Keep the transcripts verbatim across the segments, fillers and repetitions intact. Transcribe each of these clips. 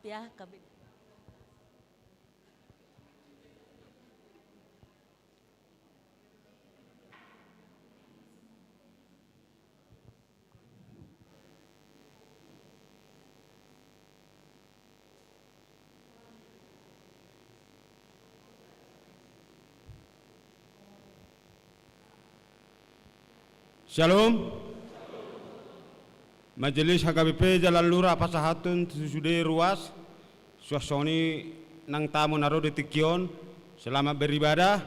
Ya, kami. Syalom. Majelis H K B P Jalan Lurah pasahathon tu sude ruas. Suang songon i nang tamu na ro di tingki on, selamat beribadah.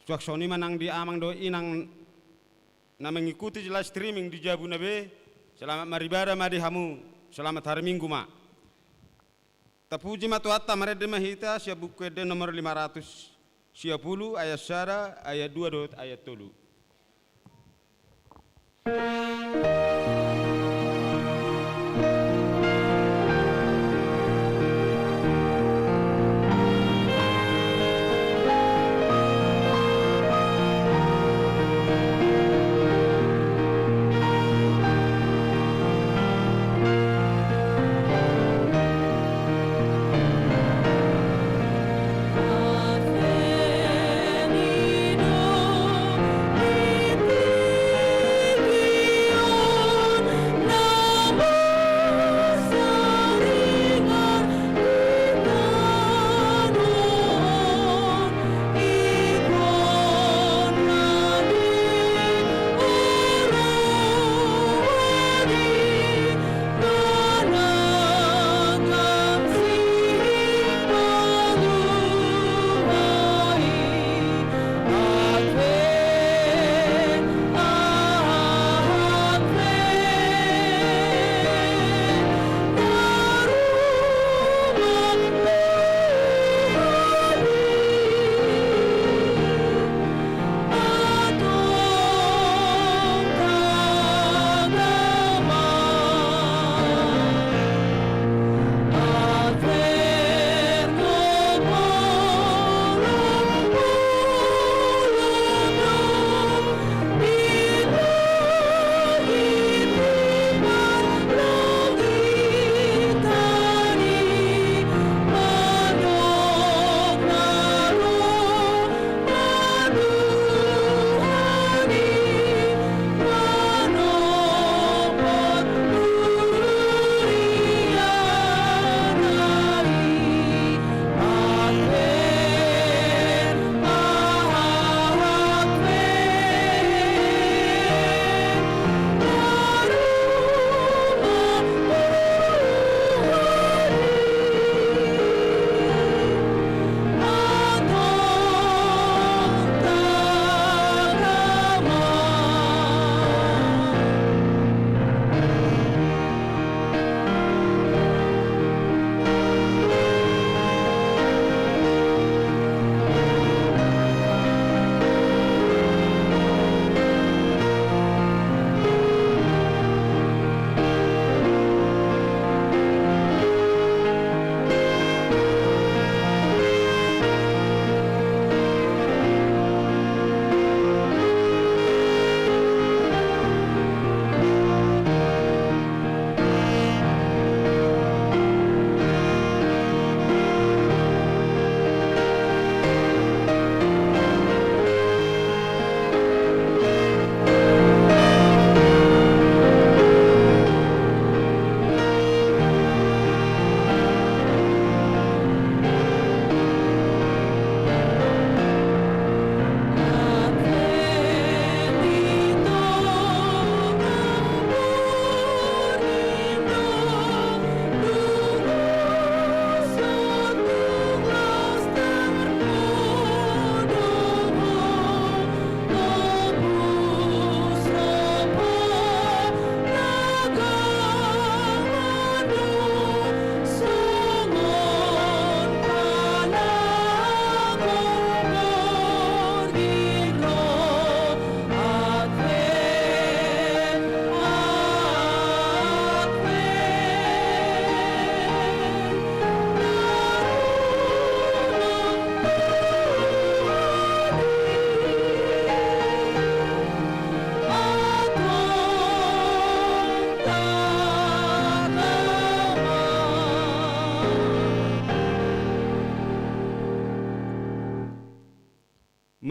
Suang songon i ma nang di amang dohot inang na mengikuti live streaming di jabuna be, selamat maribadah ma di hamu, selamat hari Minggu ma. Tapuji ma Tuhanta, marende ma hita sian Buku Ende nomor lima ratus sia pulu, ayat sada, ayat dua dohot ayat tolu.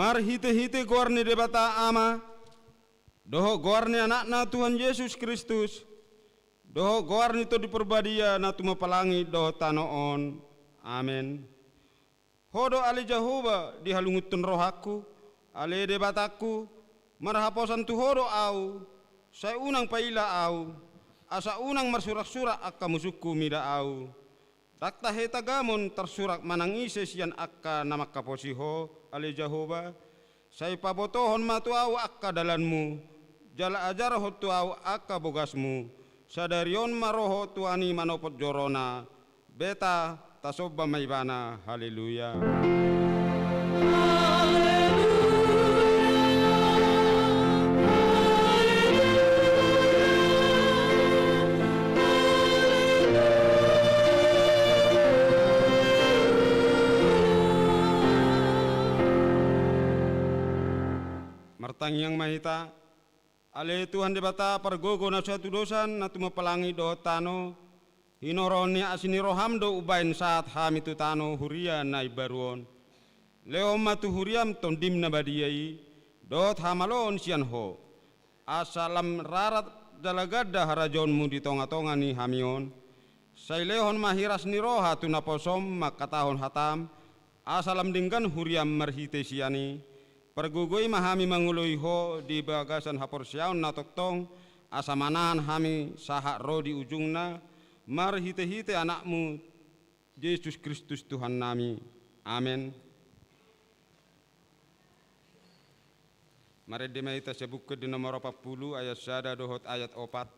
Marhitehite goar ni Debata Ama, dohot goar ni Anakna Tuhan Jesus Kristus, dohot goar ni Tondi Parbadia na tumompa langit dohot tano on. Amen. Ho do ale Jahowa dihalungunhon rohangku, ale Debatangku, marhaposan tu Ho do ahu, sai unang paila ahu, asa unang marsuraksurak angka musungku mida ahu. Ndang tahe tagamon tarsurak manang ise sian angka na mangkaposi Ho, ale Jahowa, sai pabotohon ma tu ahu angka dalanMu, jala ajarhon tu ahu angka bogasMu. Sadari on ma ro Ho Tuhan i manopot jorona. Beta, tasomba ma Ibana. Haleluya. Martangiang ma hita. Ale Tuhan Debata, pargogo na so hatudosan, na tumompa langit dohot tano, hinorhon ni asi ni roham do umbahen sahat hami tu tano huria na imbaru on. Lehon ma tu huriam Tondim na badia i, dohot hamaloon sian Ho, asa lam rarat jala ganda harajaonMu di tongatonga ni hami on. Sai lehon ma hiras ni roha tu naposoM mangkatahon hataM, asa lam denggan huriam marhite sian i. Pargogoi ma hami mangoloi Ho di bagasan haporseaon na tongtong, asa manahan hami sahat ro di ujungna, marhitehite AnakMu, Jesus Kristus Tuhannami. Amen. Marende ma hita sian Buku Ende nomor opat pulu, ayat sada dohot ayat opat.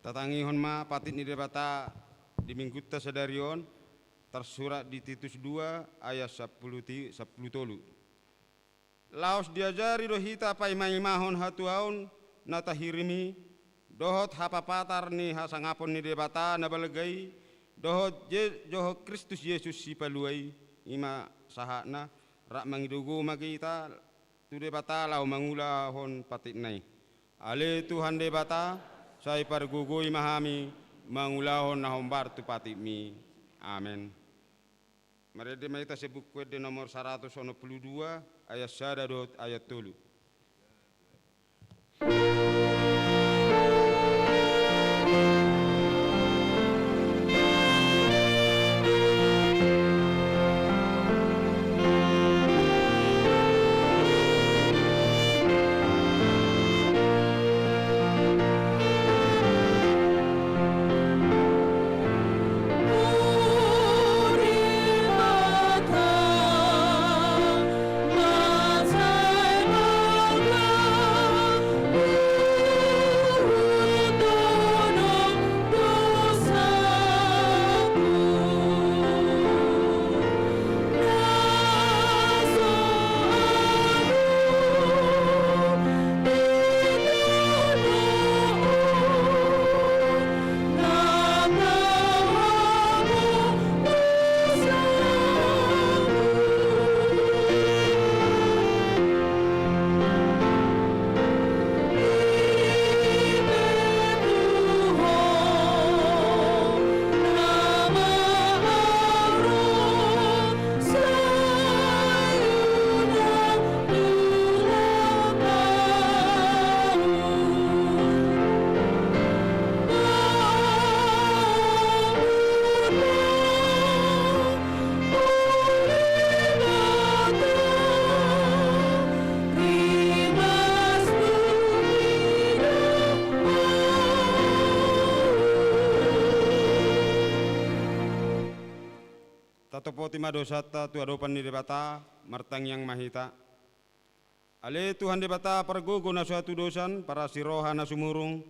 Tatangihon ma patik ni Debata di Minggunta sadari on, tarsurat di Titus dua ayat sampulu ti-, sampulu tolu. Laos diajari do hita paimaimahon hatuaon na tahirim i, dohot hapapatar ni hasangapon ni Debata na balga i, dohot Je-, dohot Kristus Jesus Sipalua i, i ma sahatna. Rap mangido gogo ma hita tu Debata laho mangulahon patikna i. Ale Tuhan Debata, sai pargogoi ma hami mangulahon na hombar tu patikmi. Amen. Marende ma hita sian Buku Ende nomor saratus onom pulu dua, ayat sada dohot ayat tolu. Tatopoti ma dosanta tu adopan ni Debata, martangiang ma hita. Ale Tuhan Debata pargogo na so hatudosan, parasi roha na sumurung,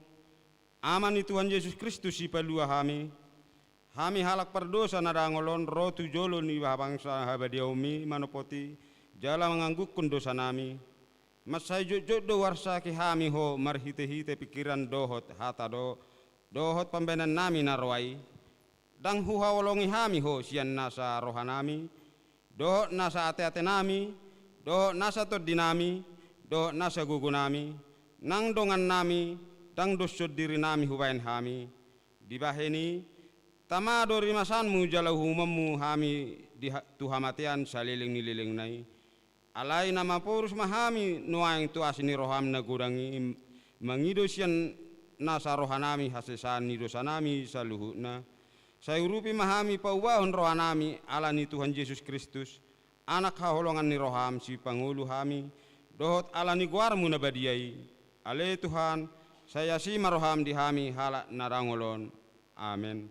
Ama ni Tuhan Jesus Kristus sipalua hami, hami halak pardosa na dangol on ro tu jolo ni habangsa habadiaonmi manopoti jala manganggungkon dosanami. Mansai jotjot do huarsaki hami ho marhitehite pingkiran dohot hata do, dohot pambahenannami na roa i. Ndang huhaholongi hami ho sian nasa rohanami, dohot nasa ateatenami, dohot nasa tondinami, dohot nasa gogonami, nang dongannami, ndang doshon dirinami hubahen hami. Dibahen i, tama do rimasanmu jala uhumonmu hami di ha-, tu hamatean saleleng ni lelengna i. Alai na maporus ma hami nuaeng tu asi ni roham na godang i, mangido sian nasa rohanami hasesaan ni dosanami saluhutna. Sai urupi ma hami paubahon rohanami ala ni Tuhan Jesus Kristus, Anak haholongan ni roham sipangolu hami, dohot ala ni goarmu na badia i. Ale Tuhan, sai asi ma roham di hami halak na dangol on. Amen.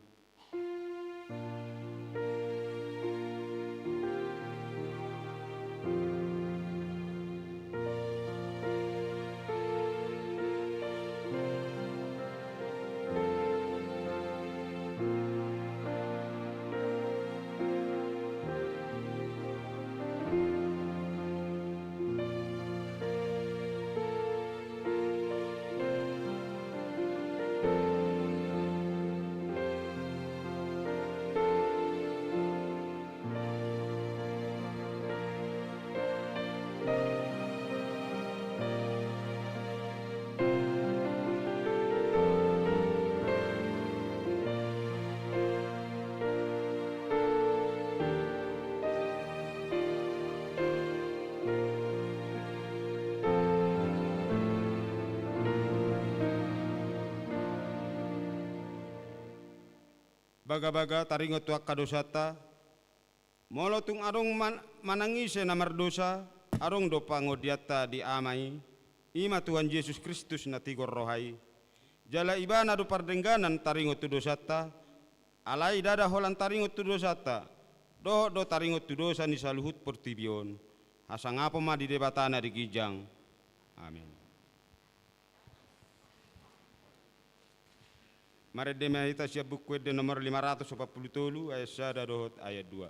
Bagabaga taringot tu angka dosanta. Molo tung adong man-, manang ise na mardosa, adong do pangondianta di Ama i, i ma Tuhan Jesus Kristus na tigor roha i. Jala Ibana do pardengganan taringot tu dosanta, alai ndada holan taringot tu dosanta, dohot do taringot tu dosa ni saluhut portibi on. Hasangapon ma di Debata na di ginjang. Amen. Marende ma hita sian Buku Ende nomor lima ratus opat pulu tolu, ayat sada dohot ayat dua.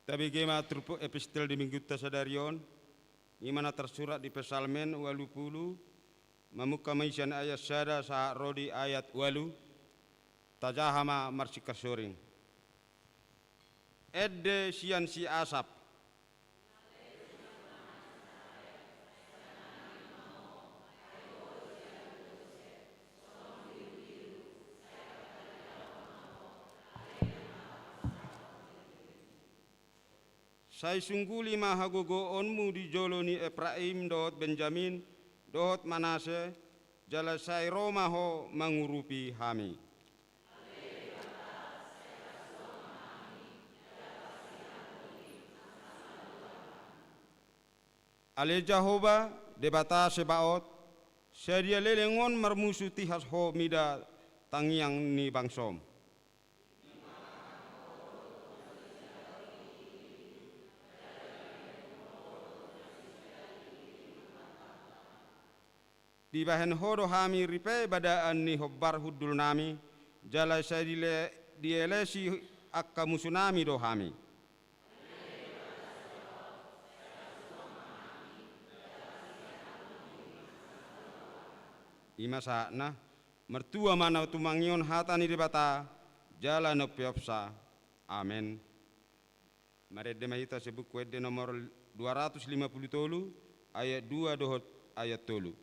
Tabege ma turpuk epistel di minggunta sadari on. I ma na tarsurat di Psalmen ualu pulu, mamungka ma i sian ayat sada sahat ro di ayat ualu. Tajaha ma marsingkat soring. Ende sian si Asap. Sai sungguli ma hagogoonmu di jolo ni Epraim dohot Benjamin dohot Manase, jala sai ro ma ho mangurupi hami. Ale Jahowa, Debata Sebaot, sadia leleng on marmusu tihas ho mida tangiang ni bangsom. Dibahen ho do hami ripe badaan ni hombar hundulnami, jala sai dile-, dielesi angka musunami do hami. I ma sahatna, martua ma na tumangihon hata ni Debata, jala na umpeopsa. Amen. Marende ma hita sian Buku Ende nomor dua ratus lima pulu tolu, ayat dua dohot ayat tolu.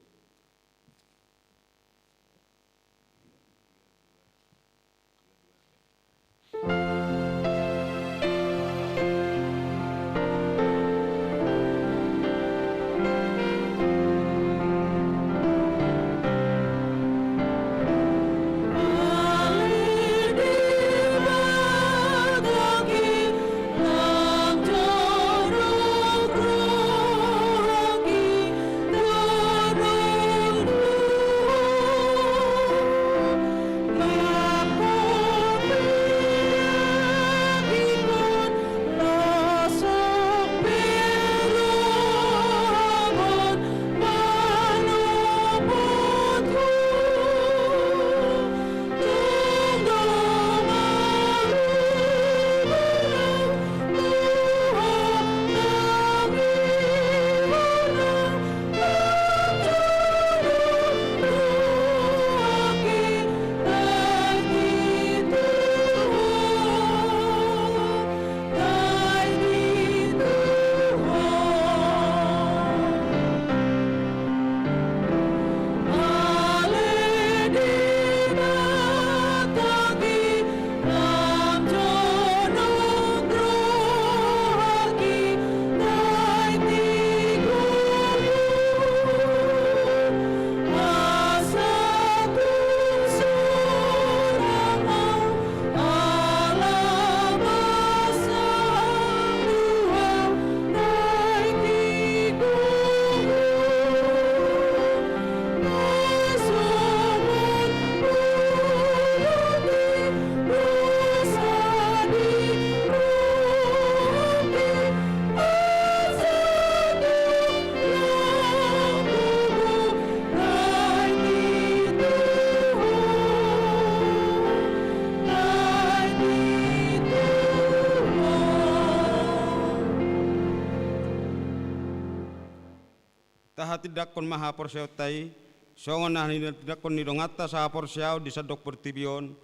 Tahatindangkon ma haporseaonta i, songon na tinindangkon ni donganta sahaporseaon di sandok portibi on.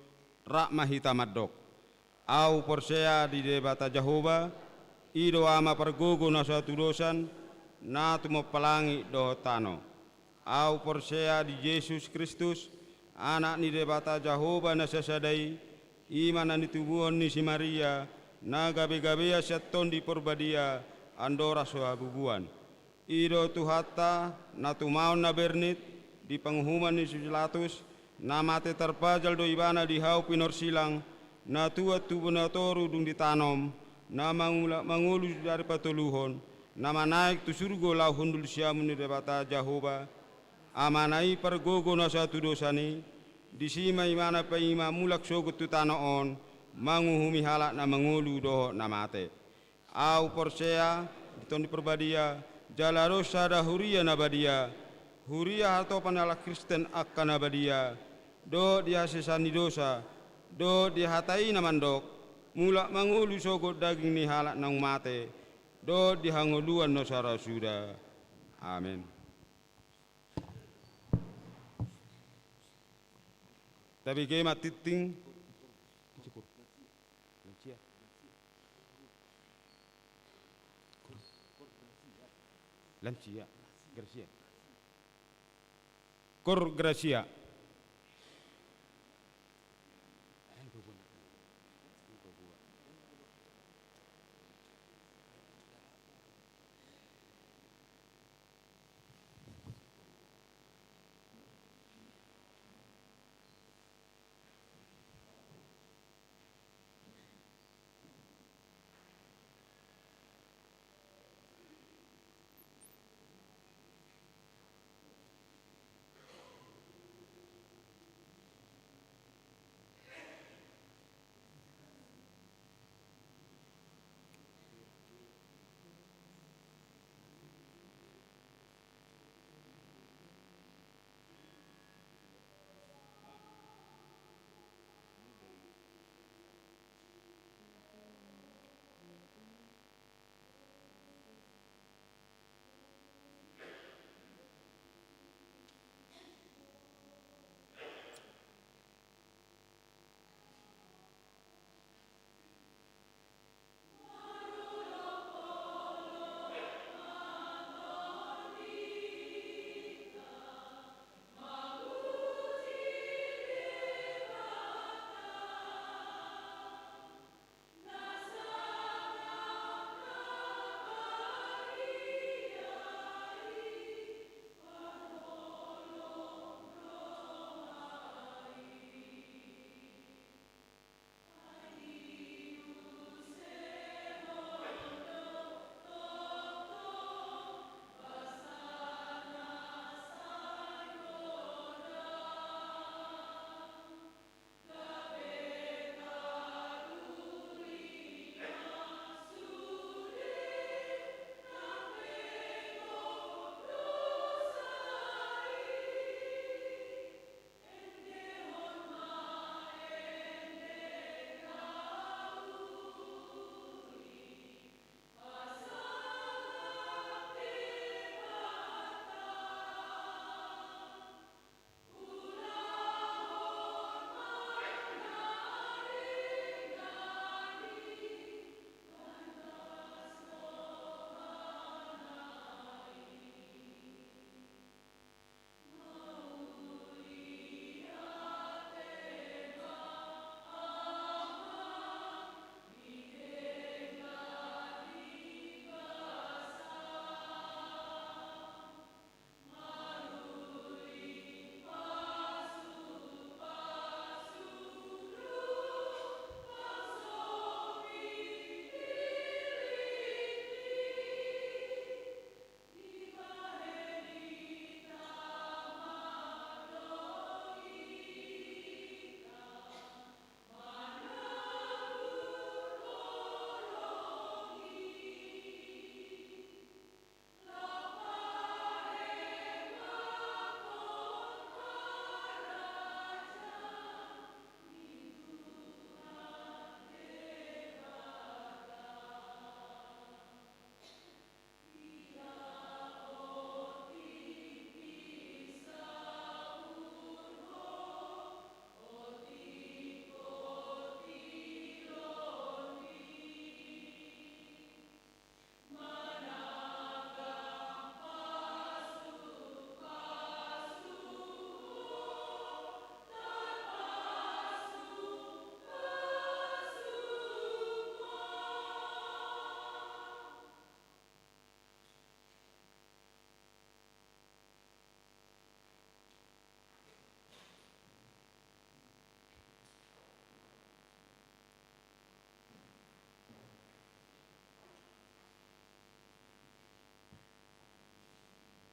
Rap ma hita mandok. Ahu porsea di Debata Jahowa, i do Ama pargogo na so hatudosan, na tumompa langit dohot tano. Ahu porsea di Jesus Kristus, Anak ni Debata Jahowa na sasada i, i ma na nitubuhon ni si Maria, na gabegabean sian Tondi Porbadia, andorang so habubuan. I do Tuhanta, na tumaon na bernit, di panguhuman ni si Pilatus, na mate tarpajal do Ibana di hau pinorsilang, na tuat tubu na toru dung ditanom, na mangula-, mangolu dari patoluhon, na manaek tu surgo laho hundul siamun ni Debata Jahowa, Amana i pargogo na so hatudosan i, disi ma Ibana paima mulak sogot tu tano on, manguhumi halak na mangolu dohot na mate. Ahu porsea di Tondi Porbadia, jala ro sada huria na badia, huria hatopan halak Kristen angka na badia, dohot di hasesaan ni dosa, dohot di hata i na mandok, mulak mangolu sogot daging ni halak naung mate, dohot di hangoluan na so ra suda. Amen. Tabege ma tingting. Lansia. Grasia. Cor Gratia.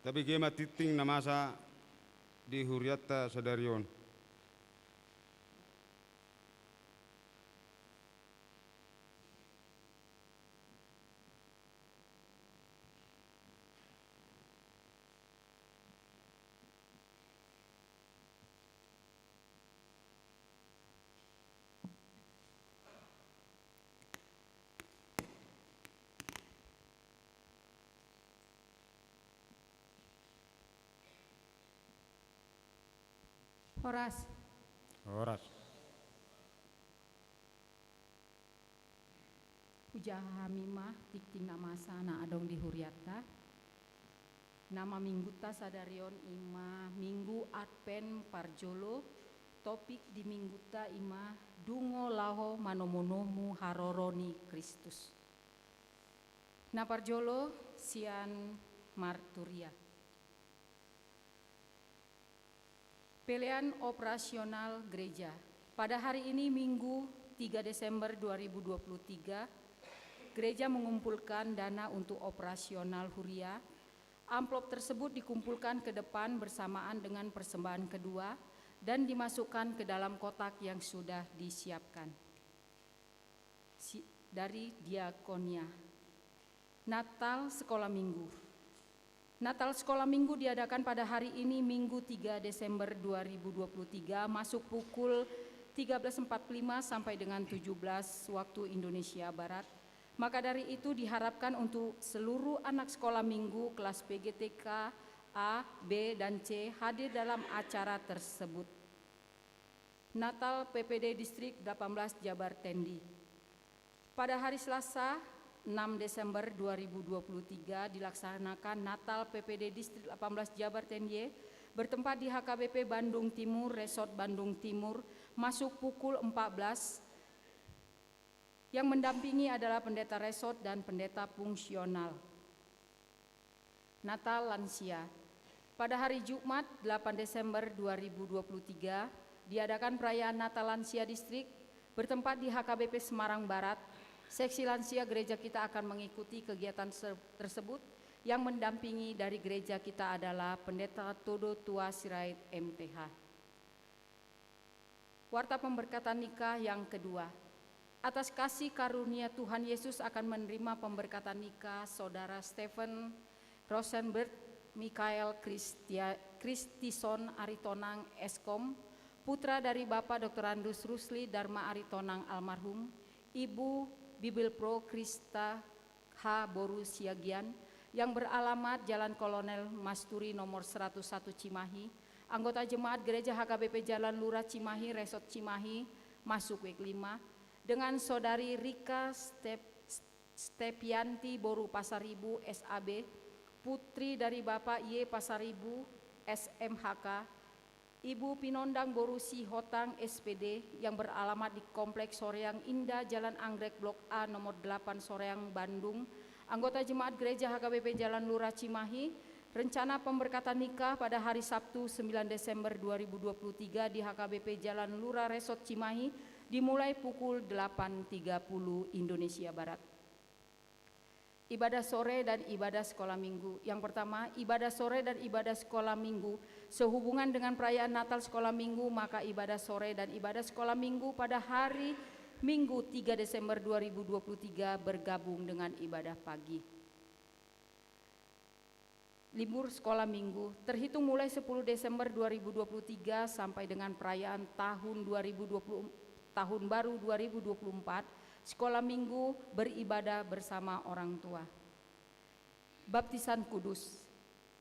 Tabege ma tingting na masa di hurianta sadari on. Horas. Horas. Hujaha hami ma tingting na masa na adong di hurianta. Nama minggunta sadari on ima Minggu Advent parjolo, topik di minggunta ima dungo laho manomunomu haroro ni Kristus. Na parjolo sian Marturia. Pelean operasional gereja. Pada hari ini, Minggu, tiga Desember dua ribu dua puluh tiga, gereja mengumpulkan dana untuk operasional huria. Amplop tersebut dikumpulkan ke depan bersamaan dengan persembahan kedua dan dimasukkan ke dalam kotak yang sudah disiapkan. Si-, dari Diakonia. Natal Sekolah Minggu. Natal Sekolah Minggu diadakan pada hari ini, Minggu, tiga Desember dua ribu dua puluh tiga, masuk pukul tiga belas empat puluh lima sampai dengan tujuh belas waktu Indonesia Barat. Maka dari itu, diharapkan untuk seluruh anak sekolah minggu kelas P G T K A, B, dan C hadir dalam acara tersebut. Natal P P D Distrik delapan belas Jabar Tendi. Pada hari Selasa, enam Desember dua ribu dua puluh tiga, dilaksanakan Natal P P D Distrik delapan belas Jabar Tendi, bertempat di H K B P Bandung Timur, Resort Bandung Timur, masuk pukul empat belas. Yang mendampingi adalah pendeta resort dan pendeta fungsional. Natal Lansia. Pada hari Jumat, delapan Desember dua ribu dua puluh tiga, diadakan perayaan Natal Lansia Distrik bertempat di H K B P Semarang Barat. Seksi lansia gereja kita akan mengikuti kegiatan se-, tersebut. Yang mendampingi dari gereja kita adalah Pendeta Todo Tua Sirait, M T H. Warta pemberkatan nikah yang kedua. Atas kasih karunia Tuhan Yesus akan menerima pemberkatan nikah Saudara Stephen Rosenberg Michael Christia-, Christison Aritonang, S Kom, putra dari Bapak Doktorandus Rusli Dharma Aritonang almarhum, Ibu Bibelvrouw Krista H. Boru Siagian, yang beralamat Jalan Kolonel Masturi nomor seratus satu Cimahi, anggota jemaat gereja H K B P Jalan Lurah Cimahi, Resort Cimahi, masuk W lima, dengan Saudari Rika Step-, Stepianti Boru Pasaribu, S A B, putri dari Bapak Y. Pasaribu, S M H K, Ibu Pinondang Boru Sihotang, S P D, yang beralamat di Kompleks Soreang Indah, Jalan Anggrek, Blok A, nomor delapan, Soreang, Bandung, anggota jemaat gereja H K B P Jalan Lurah Cimahi, rencana pemberkatan nikah pada hari Sabtu, sembilan Desember dua ribu dua puluh tiga, di H K B P Jalan Lurah Resort Cimahi, dimulai pukul delapan tiga puluh Indonesia Barat. Ibadah sore dan ibadah sekolah minggu. Yang pertama, ibadah sore dan ibadah sekolah minggu. Sehubungan dengan perayaan Natal sekolah minggu, maka ibadah sore dan ibadah sekolah minggu pada hari Minggu, tiga Desember dua ribu dua puluh tiga, bergabung dengan ibadah pagi. Libur sekolah minggu, terhitung mulai sepuluh Desember dua ribu dua puluh tiga sampai dengan perayaan tahun dua ribu dua puluh, tahun baru dua ribu dua puluh empat, sekolah minggu beribadah bersama orang tua. Baptisan Kudus.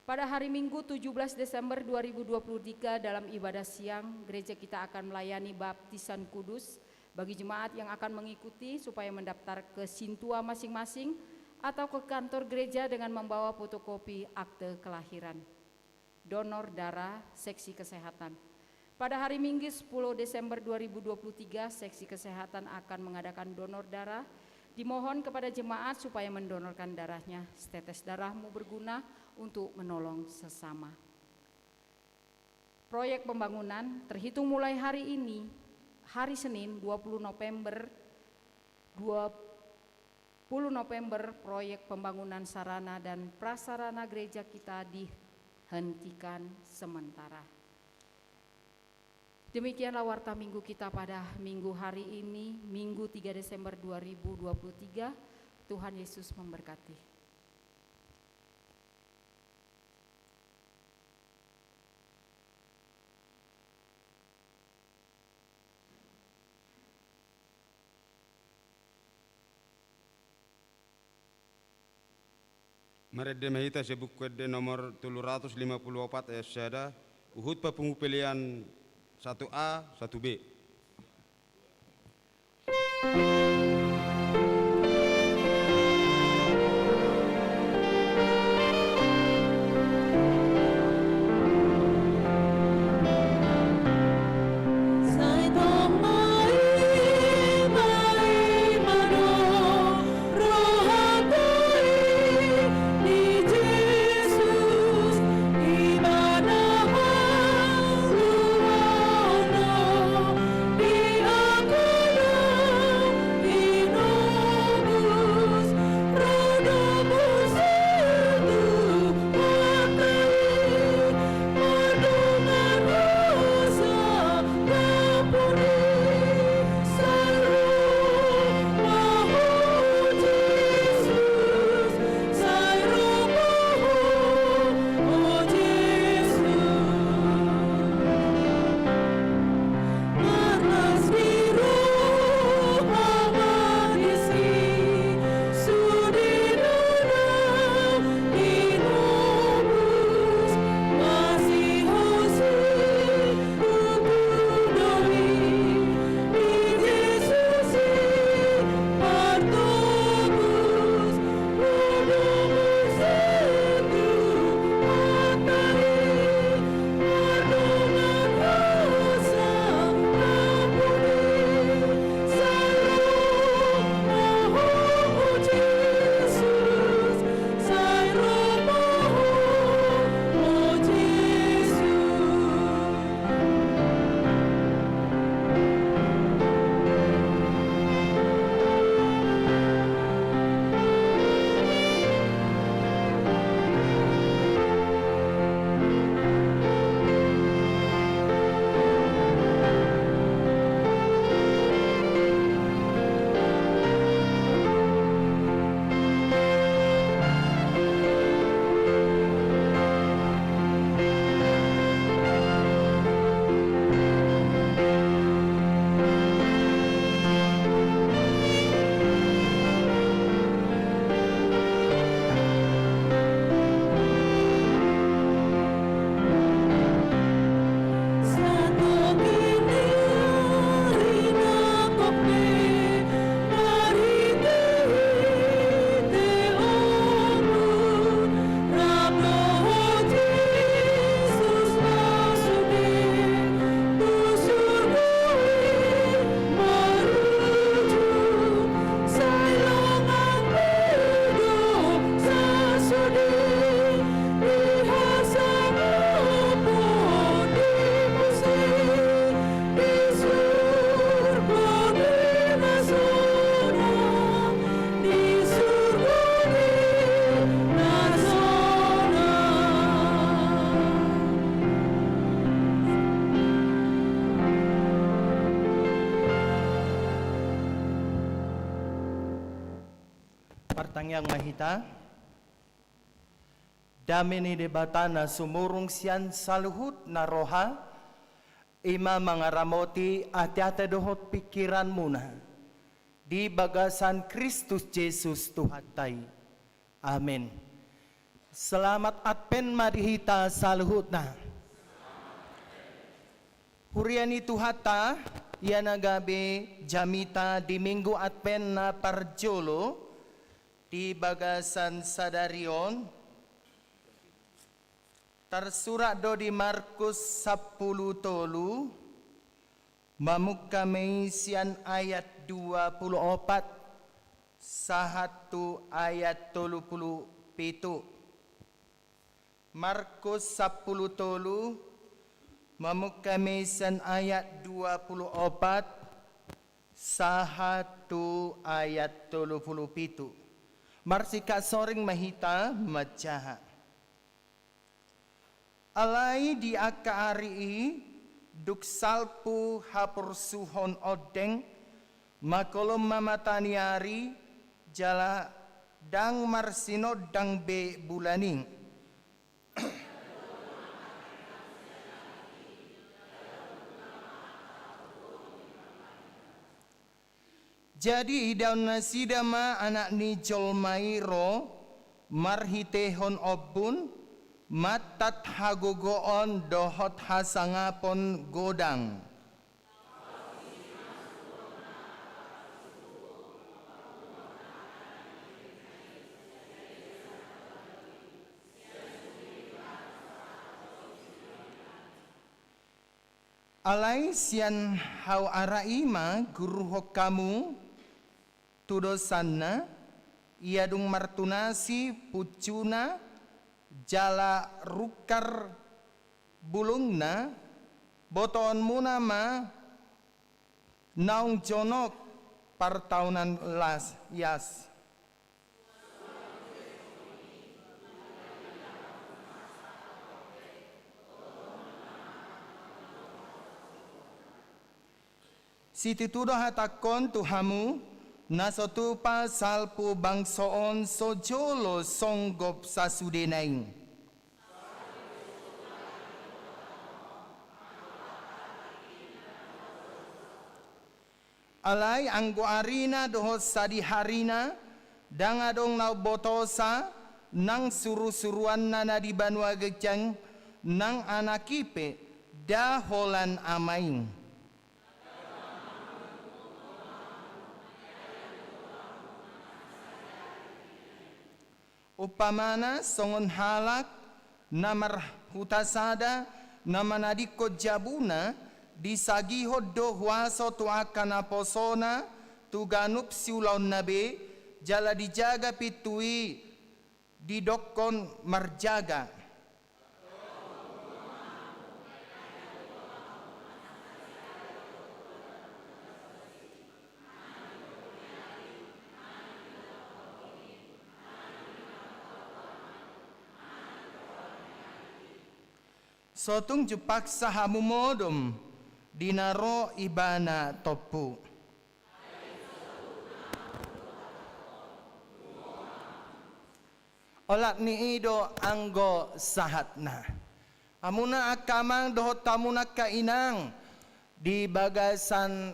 Pada hari Minggu, tujuh belas Desember dua ribu dua puluh tiga, dalam ibadah siang, gereja kita akan melayani baptisan kudus bagi jemaat yang akan mengikuti supaya mendaftar ke sintua masing-masing atau ke kantor gereja dengan membawa fotokopi akte kelahiran. Donor darah, seksi kesehatan. Pada hari Minggu, sepuluh Desember dua ribu dua puluh tiga, seksi kesehatan akan mengadakan donor darah. Dimohon kepada jemaat supaya mendonorkan darahnya. Setetes darahmu berguna untuk menolong sesama. Proyek pembangunan terhitung mulai hari ini, hari Senin, dua puluh November, dua puluh November, proyek pembangunan sarana dan prasarana gereja kita dihentikan sementara. Demikianlah warta minggu kita pada minggu hari ini, Minggu, tiga Desember dua ribu dua puluh tiga. Tuhan Yesus memberkati. Marende ma hita sian Buku Ende nomor tolu ratus lima puluh opat ayat sada, huhut papungu pelean Satu A, satu B. Martangiang ma hita. Dame ni Debata na sumurung sian saluhut na roha, i ma mangaramoti ateate dohot pingkiranmuna di bagasan Kristus Jesus Tuhanta i. Amen. Selamat Advent ma di hita saluhutna. Huria ni Tuhanta, ia na gabe jamita di Minggu Advent na parjolo, di bagasan sadari on, tarsurat do di Markus sampulu tolu, mamungka ma i sian ayat dua pulu opat sahat tu ayat tolu pulu pitu. Markus sampulu tolu, mamungka ma i sian ayat dua pulu opat sahat tu ayat tolu pulu pitu. Marsingkat soring ma hita manjaha. Alai di angka ari i, dung salpu haporsuhon ondeng, mangkolom ma mata ni ari, jala ndang marsinondang be bulan i. Jadi idaon nasida ma Anak ni jolma i ro marhiteihon ombun, Mantat hagogoon dohot hasangapon godang. Alai sian hau ara i ma guruhon hamu tudosanna, ia dung martunasi punjuna jala rungkar bulungna, botoonmuna ma naung jonok partaonan las ias. Situtu do hatangkon tu hamu, na so tupa salpu bangso on so jolo songgop sasudena i. Alai anggo arina dohot sadiharina, ndang adong na umbotosa nang surusuruanna na di banua ginjang, nang anak i pe nda holan ama i. Umpamana songon halak na marhuta sada na manadingkon jabuna, disagihon do huaso tu angka naposona tu ganup siulaonna be, jala dijaga pintu i didokkon marjaga. So tung jumpangsa hamu modom di na ro ibana tompu. Olat ni i do anggo sahatna. Hamuna angka amang dohot hamuna angka inang, di bagasan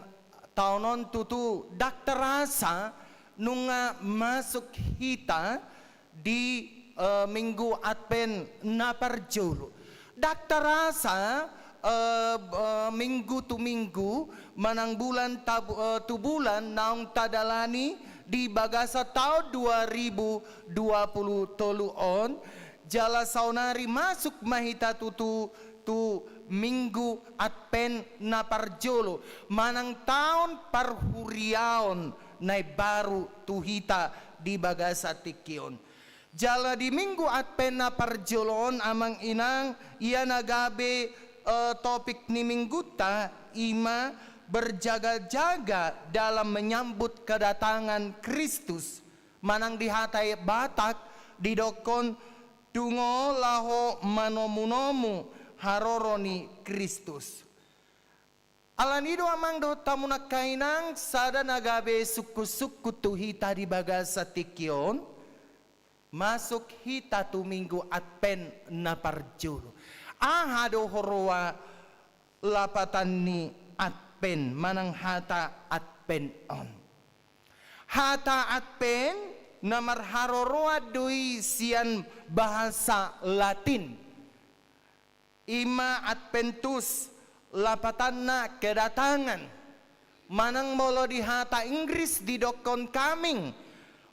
taon on tutu ndang terasa nunga masuk hita di, eh, Minggu Advent na parjolo. Ndang terasa, eh, eh, minggu tu minggu, manang bulan tabu-, eh, tu bulan naung tadalani di bagasan taon dua ribu dua puluh tolu on, jala saonari masuk ma hita tutu tu Minggu Advent na parjolo, manang taon parhuriaon na imbaru tu hita di bagasan tingki on. Jala di Minggu Advent na parjolo on, amang inang, ia na gabe, eh, topik ni minggunta, i ma berjaga-jaga dalam menyambut kedatangan Kristus. Manang di hata Batak didokkon, dungo laho manomunomu haroro ni Kristus. Alani do amang dohot hamuna angka inang, sada na gabe sungkunsungkun tu hita di bagasan tingki on, masuk hita tu Minggu Advent na parjolo. Aha do huroha lapatan ni Advent manang hata Advent on? Hata Advent na marharoroan do i sian bahasa Latin. I ma Adventus, lapatanna kedatangan. Manang molo di hata Inggris didokkon coming,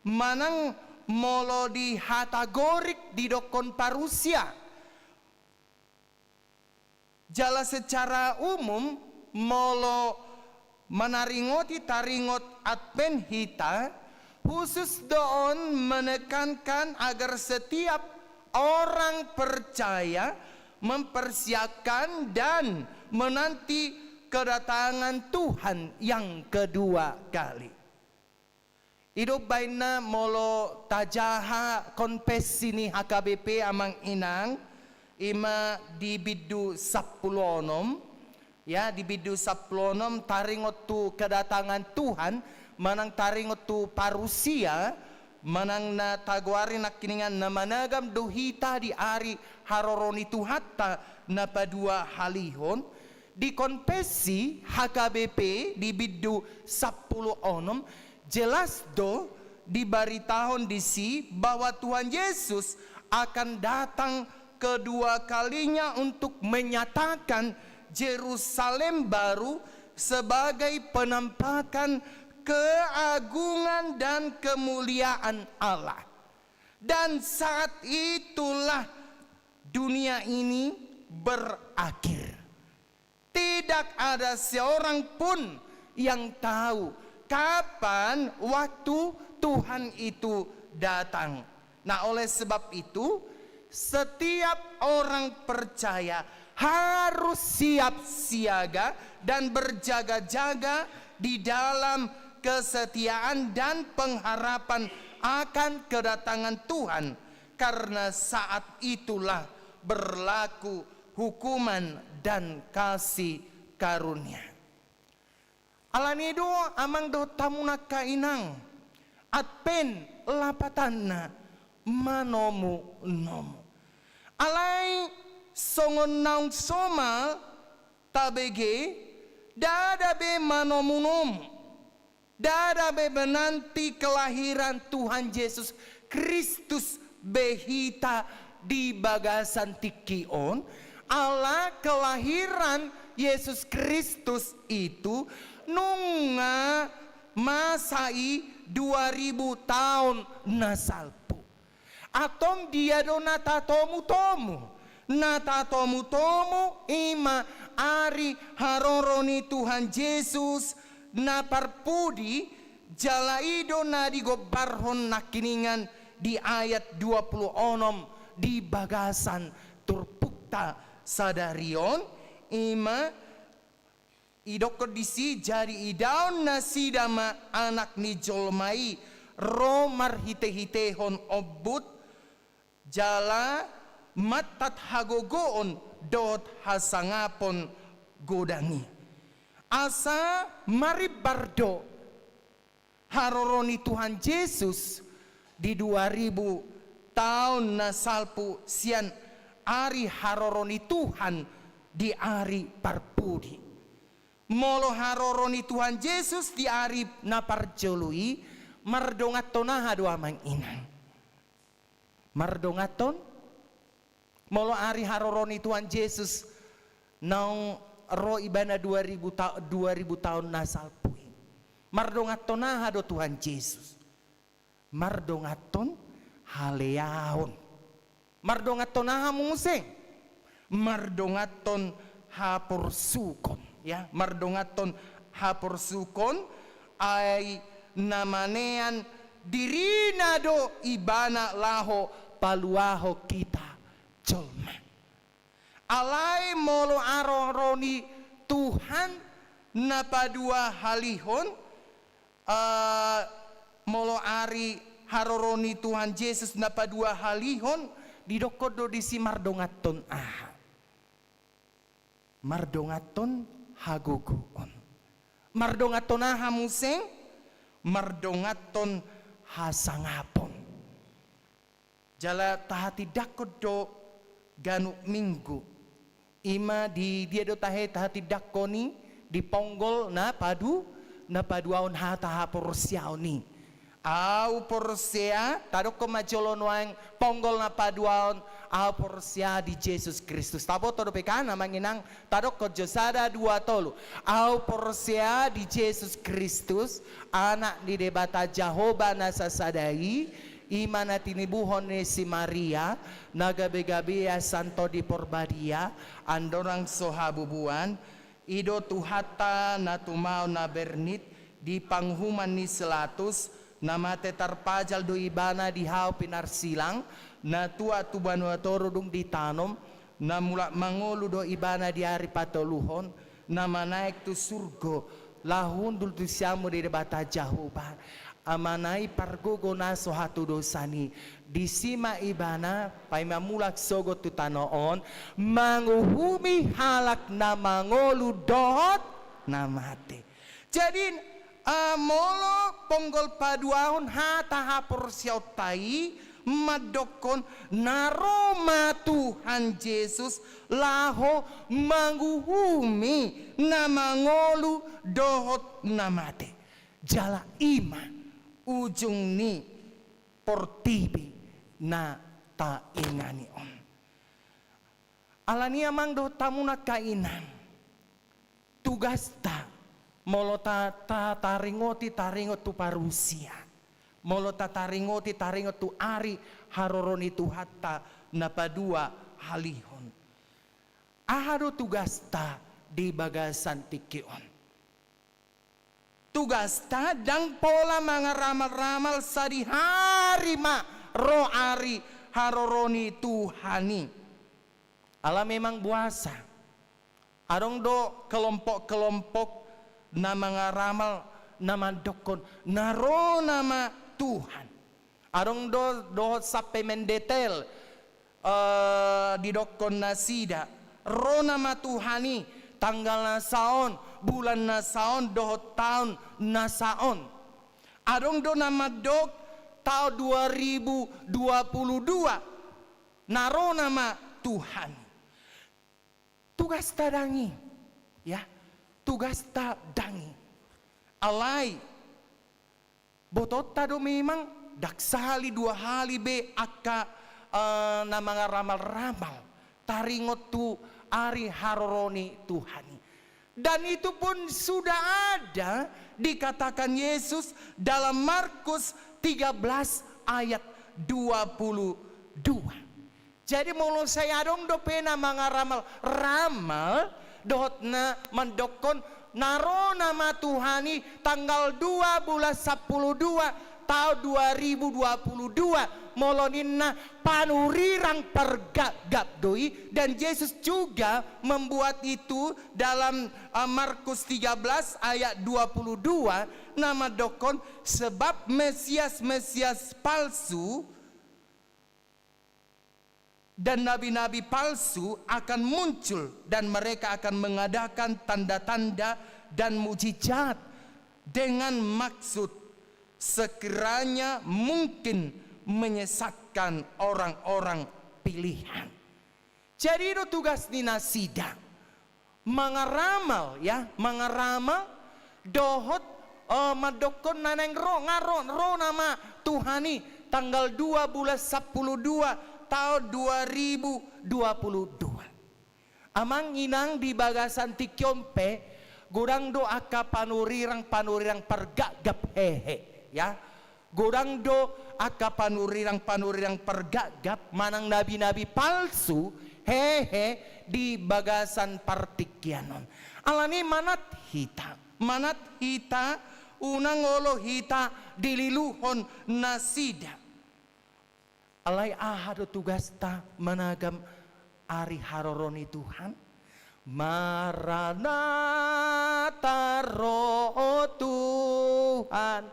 manang molo di hata Gorik didokkon parousia. Jala secara umum, molo manaringoti taringot Advent hita, khusus do on menekankan agar setiap orang percaya mempersiapkan dan menanti kedatangan Tuhan yang kedua kali. I do baenna molo tajaha konfessi ni H K B P amang inang, i ma di bindu sampulu onom, ya, di bindu sampulu onom taringot tu kedatangan Tuhan, manang taringot tu parousia, manang na tagoari nangkiningan na managam do hita di ari haroro ni Tuhanta na paduahalihon, di konfessi H K B P di bindu sampulu onom, jelas do dibaritahon disi bahwa Tuhan Yesus akan datang kedua kalinya untuk menyatakan Jerusalem baru sebagai penampakan keagungan dan kemuliaan Allah. Dan saat itulah dunia ini berakhir. Tidak ada seorang pun yang tahu kapan waktu Tuhan itu datang. Nah, oleh sebab itu, setiap orang percaya harus siap siaga dan berjaga-jaga di dalam kesetiaan dan pengharapan akan kedatangan Tuhan, karena saat itulah berlaku hukuman dan kasih karunia. Alani do, amang dohot hamu angka inang, Advent lapatanna manomunomu. Alai songon naung somal tabege, ndada be manomunomu, ndada be menanti kelahiran Tuhan Yesus Kristus be hita di bagasan tingki on, ala kelahiran Yesus Kristus itu nunga masa i dua ribu taon na salpu. Antong dia do na tatomutomu? Na tatomutomu i ma ari haroro ni Tuhan Jesus na parpudi, jala i do na digombarhon nangkiningan di ayat dua pulu onom di bagasan turpukta sadari on, i ma didokkon disi, jadi idaon nasida ma Anak ni jolma i ro marhitehitehon ombut, jala mantat hagogoon dohot hasangapon godang i. Asa marimbar do haroro ni Tuhan Jesus di dua ribu taon na salpu sian ari haroro ni Tuhan di ari parpudi. Molo haroro ni Tuhan Jesus di ari na parjolo i, mardonganhon aha do, amang inang? Mardonganhon, molo ari haroro ni Tuhan Jesus naung ro ibana dua ribu ta-, dua ribu taon na salpu i, mardonganhon aha do Tuhan Jesus? Mardonganhon haleaon. Mardonganhon aha muse? Mardonganhon haporsukon, ya, mardonganhon haporsukon, ai na manean dirina do ibana laho paluahon hita jolma. Alai molo haroro ni Tuhan na paduahalihon, eh, molo ari haroro ni Tuhan Jesus na paduahalihon, didokkon do disi mardonganhon aha? Mardonganhon hagogoon. Mardonganhon aha muse? Mardonganhon hasangapon. Jala tahatindangkon do ganup Minggu. I ma di dia do tahe tahatindangkon i? Di ponggol na padu-, na paduahon hata haporseaon i. Au porsea, tadokkon ma jolo nuaeng ponggol na paduahon, au porsea di Jesus Kristus. Taboto dope kan, amang inang? Tadokkon jo, sada, dua, tolu. Au porsea di Jesus Kristus, Anak ni Debata Jahowa na sasada i, i ma na tinibuhon ni si Maria, na gabegabea Santo di Porbadia, andorang so habubuan, i do Tuhanta na tumaon na bernit di panguhuman ni si Latus, na mate tarpajal do ibana di hau pinarsilang, na tuat tu banua toru dung ditanom, na mulak mangolu do ibana di ari patoluhon, na manaek tu surgo, laho hundul tu siamun ni Debata Jahowa, Amana i pargogo na so hatudosan i. Disi ma ibana paima mulak sogot tu tano on, manguhumi halak na mangolu dohot na mate. Jadi, eh, molo ponggol paduahon hata haporseaonta i mandokkon na ro ma Tuhan Jesus laho manguhumi na mangolu dohot na mate. Jala i ma ujung ni portibi na taingani on. Alani i amang dohot hamu angka inang, tugasta, molo ta, ta, taringoti, taringot tu parusia. Molo ta, taringoti, taringot tu ari haroro ni Tuhanta na paduahalihon. Aha do tugasta di bagasan tingki on? Tugasta ndang pola mangaramal-ramal sadihari ma ro ari haroro ni Tuhan i. Ala memang boasa. Adong do kelompok-kelompok na mangaramal, na mandokkon na ro nama Tuhan. Adong do dohot sampe mendetel, eh, didokkon nasida, ro nama Tuhan i tanggal na saon, bulan na saon, dohot taon na saon. Adong do na mandok taon dua ribu dua puluh dua na ro nama Tuhan i. Tugasta ndang i, ya, tugasta ndang i. Alai, botoonta do memang, ndang sahali dua hali be angka, eh, na mangaramal-ramal, taringot tu ari haroro ni Tuhan i. Dan itu pun sudah ada dikatakan Yesus dalam Markus tiga belas ayat dua puluh dua. Jadi molo sai adong dope na mangaramal-ramal, dohot na mandokkon na ro nama Tuhan i tanggal dua bulan sampulu dua taon dua ribu dua puluh dua, molo ninna panurirang pargapgap do i, dan Jesus juga membuat itu dalam, eh, Markus tiga belas ayat dua puluh dua, na mandokkon, sebab Mesias-Mesias palsu dan nabi-nabi palsu akan muncul, dan mereka akan mengadakan tanda-tanda dan mujizat dengan maksud sekiranya mungkin menyesatkan orang-orang pilihan. Jadi do tugas ni nasida. Mangaramal, ya, mangaramal dohot, eh, mandokkon na naeng ro, nga ro, ro nama Tuhan i tanggal dua bulan sampulu dua taon dua ribu dua puluh dua. Amang inang, di bagasan tingki on pe, godang do angka panurirang-panurirang pargapgap, hehe, ya. Godang do angka panurirang-panurirang pargapgap manang nabi-nabi palsu, hehe, di bagasan partingkian on. Alani manat hita, manat hita, unang olo hita dililuhon nasida. Alai aha do tugasta managam ari haroro ni Tuhan? Maranatha, ro Tuhan,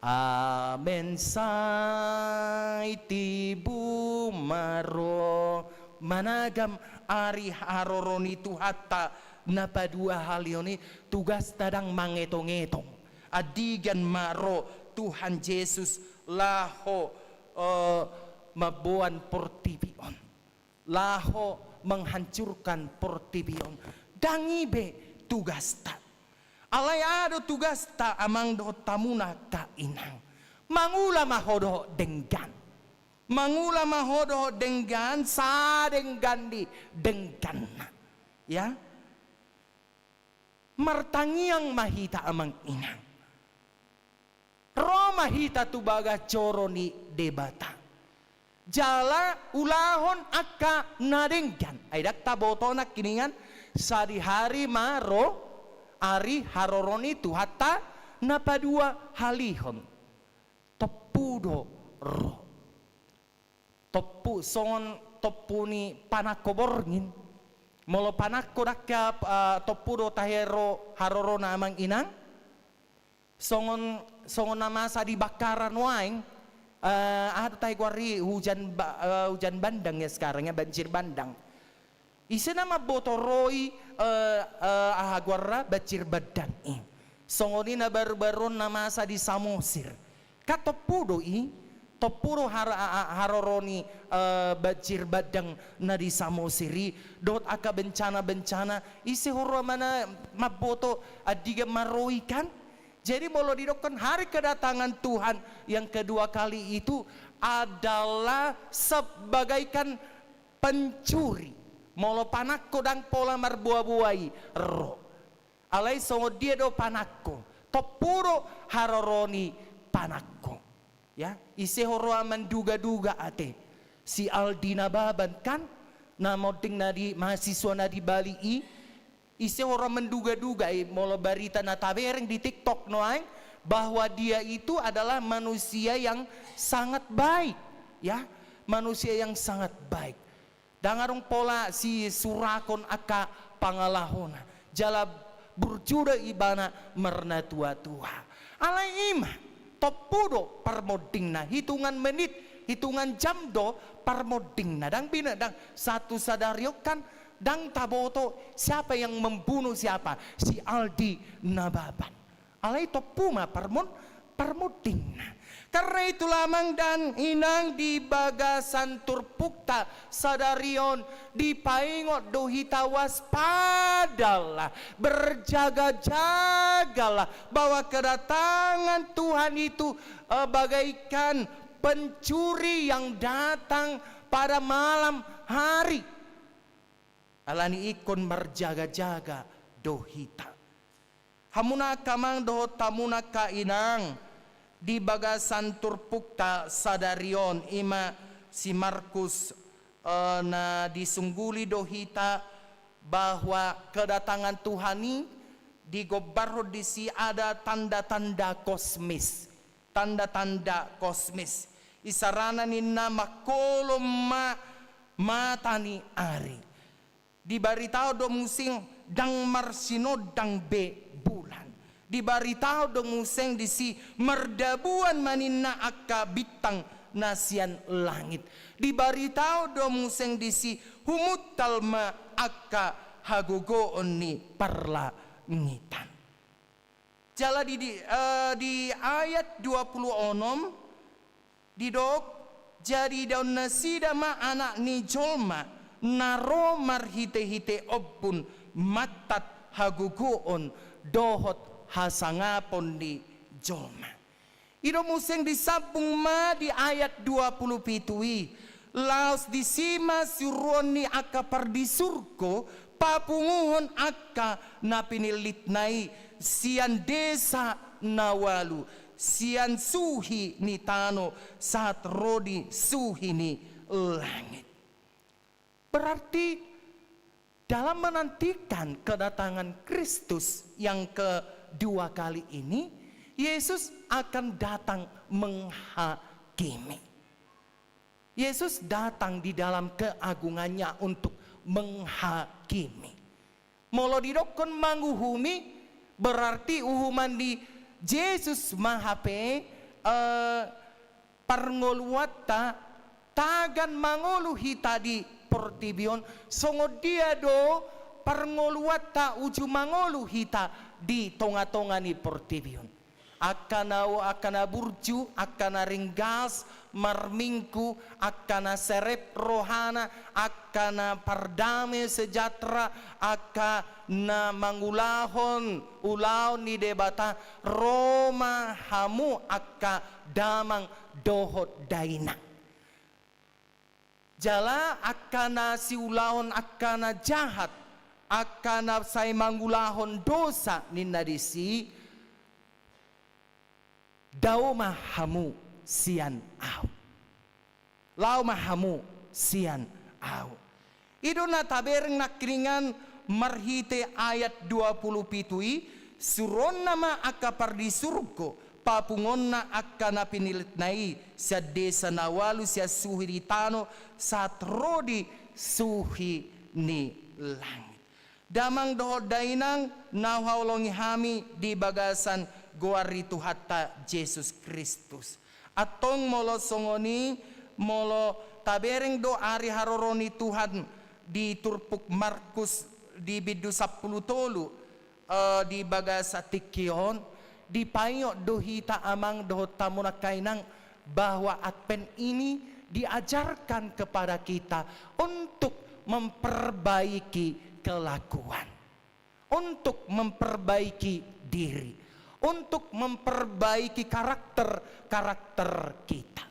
amen, sai tibu ma ro. Managam ari haroro ni Tuhanta na paduahalihon i, tugasta ndang mangetongetong andigan ma ro Tuhan Jesus laho, eh, mamboan portibi on, laho menghancurkan portibi on. Ndang i be tugasta. Alai aha do tugasta, amang dohot hamu angka inang? Mangula ma ho dohot denggan. Mangula ma ho dohot denggan, sadenggan ni dengganna. Ya. Martangiang ma hita, amang inang. Ro ma hita tu bagas joro ni Debata. Jala ulahon angka na denggan. Ai ndang taboto nangkiningan, sadihari ma ro ari haroro ni Tuhanta na paduahalihon. Tompu do ro. Tompu, songon tompu ni panangko borngin. Molo panangko dangka, eh, tompu do tahe ro harorona, amang inang. Songon, songon na masa di Bangkaran nuaeng, eh, aha do tahe goar i, hujan ba-, eh, hujan bandang ya sekarang ya, banjir bandang. Ise na mamboto ro i, eh, eh, aha goarna, banjir bandang i. Songon i na baru-baru on na masa di Samosir. Kan tompu do i, tompu do har-, a-, a-, haroro ni, eh, banjir bandang na di Samosir i, dohot angka bencana-bencana, ise huroha ma na mamboto andigan ma ro i kan? Jadi molo didokkon hari kedatangan Tuhan yang kedua kali itu adalah sebagaikan pencuri, Molo panangko ndang pola marboa-boa i ro. Alai songon dia do panangko? Tompu do haroro ni panangko. Ya, ise ho ro manduga-duga ate? Si Aldi Nababan kan, na monding na di mahasiswa na di Bali i, ise ho ro manduga-duga i, molo barita na tabereng di TikTok nuaeng, bahwa dia itu adalah manusia yang sangat baik, ya, manusia yang sangat baik. Ndang adong pola sisurakon angka pangalahona. Jala burju do ibana marnatua-tua. Alai i ma, tompu do parmondingna, hitungan menit, hitungan jam do parmondingna. Ndang bina, ndang, satu sadari on kan ndang taboto siapa yang membunuh siapa, si Aldi Nababan. Alai tompu ma parmon-, parmondingna. Karena itulah amang dan inang, di bagasan turpukta sadari on, dipaingot do hita, waspadalah, berjaga-jagalah, bahwa kedatangan Tuhan itu, eh, bagaikan pencuri yang datang pada malam hari. Alani ingkon marjaga-jaga do hita. Hamuna angka amang dohot hamuna angka inang, di bagasan turpukta sadari on, i ma si Markus, eh, na disungguli do hita bahwa kedatangan Tuhan i digombarhon disi ada tanda-tanda kosmis. Tanda-tanda kosmis. Isarana ninna mangkolom ma mata ni ari. Dibaritahon do muse ndang marsinondang be bulan. Dibaritahon do muse disi mardabuan ma ninna angka bintang na sian langit. Dibaritahon do muse disi humuntal ma angka hagogoon ni parlangitan. Jala di, di, eh, di ayat dua puluh onom didok, jadi idaon nasida ma Anak ni Jolma na ro marhite-hite ombun, mantat hagogoon dohot hasangapon ni jolma. I do muse disambung ma di ayat dua puluh pitu i, laos disi ma siuruon ni angka pardisurgo papunguhon angka na pinillitna i sian desa na ualu, sian suhi ni tano sahat ro di suhi ni langit. Berarti dalam menantikan kedatangan Kristus yang kedua kali ini, Yesus akan datang menghakimi. Yesus datang di dalam keagungannya untuk menghakimi. Molo didokkon manguhumi, berarti uhuman ni Jesus ma hape, eh, parngoluanta, tagan mangolu hita di portibi on, songon dia do parngoluanta uju mangolu hita di tonga-tonga ni portibi on. Angka na, angka na burju, angka na ringgas marminggu, angka na serep rohana, angka na pardame sejahtera, angka na mangulahon ulaon ni Debata, ro ma hamu angka damang dohot dainang. Jala angka na siulahon angka na jahat, angka na sai mangulahon dosa ninna disi, dao ma hamu sian ahu. Lao ma hamu sian ahu. I do na tabereng nangkiningan marhite ayat dua puluh pitu i, suruonna ma angka pardisurgo, papunguonna angka na pinillitna i sian desa na ualu, sian suhi ni tano sahat ro di suhi ni langit. Damang dohot dainang na huhaholongi hami di bagasan goar ni Tuhanta Jesus Kristus. Antong molo songon i, molo tabereng do ari haroro ni Tuhan di turpuk Markus di bindu sampulu tolu, eh, di bagasan tingki on, dipaingot do hita amang dohot hamu nangkaningan bahwa Advent ini diajarkan kepada kita untuk memperbaiki kelakuan, untuk memperbaiki diri, untuk memperbaiki karakter-karakter kita.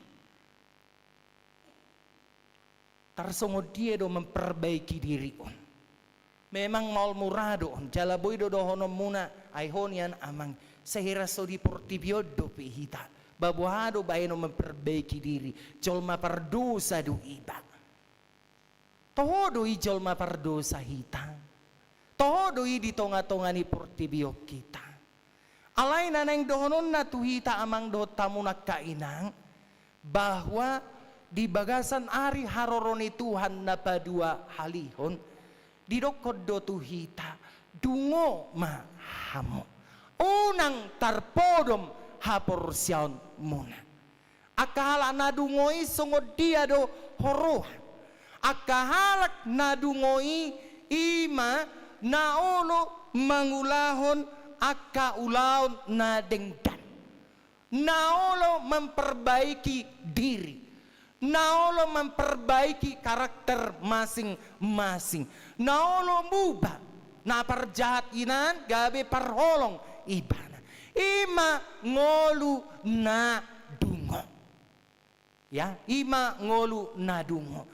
Tarsongon dia do memperbaiki diri on? Memang maol mura do on, jala boi do dohononmuna, ai ho nian amang, sahira so di portibi on dope hita, ba boha do bahenon memperbaiki diri, jolma pardosa do iba. Toho do i jolma pardosa hita. Toho do i di tonga-tonga ni portibi on hita. Alai na naeng dohononna tu hita amang dohot hamu angka inang, bahwa di bagasan ari haroro ni Tuhan na paduahalihon, didokkon do tu hita, dungo ma hamu. Unang tarpodom haporseaonmuna. Angka halak na dungo i songon dia do huroha? Angka halak na dungo i, i ma na olo mangulahon angka ulaon na denggan, na olo memperbaiki diri, na olo memperbaiki karakter masing-masing, na olo muba, na parjahat inan gabe parholong ibana. I ma ngolu na dungo. Ya, i ma ngolu na dungo.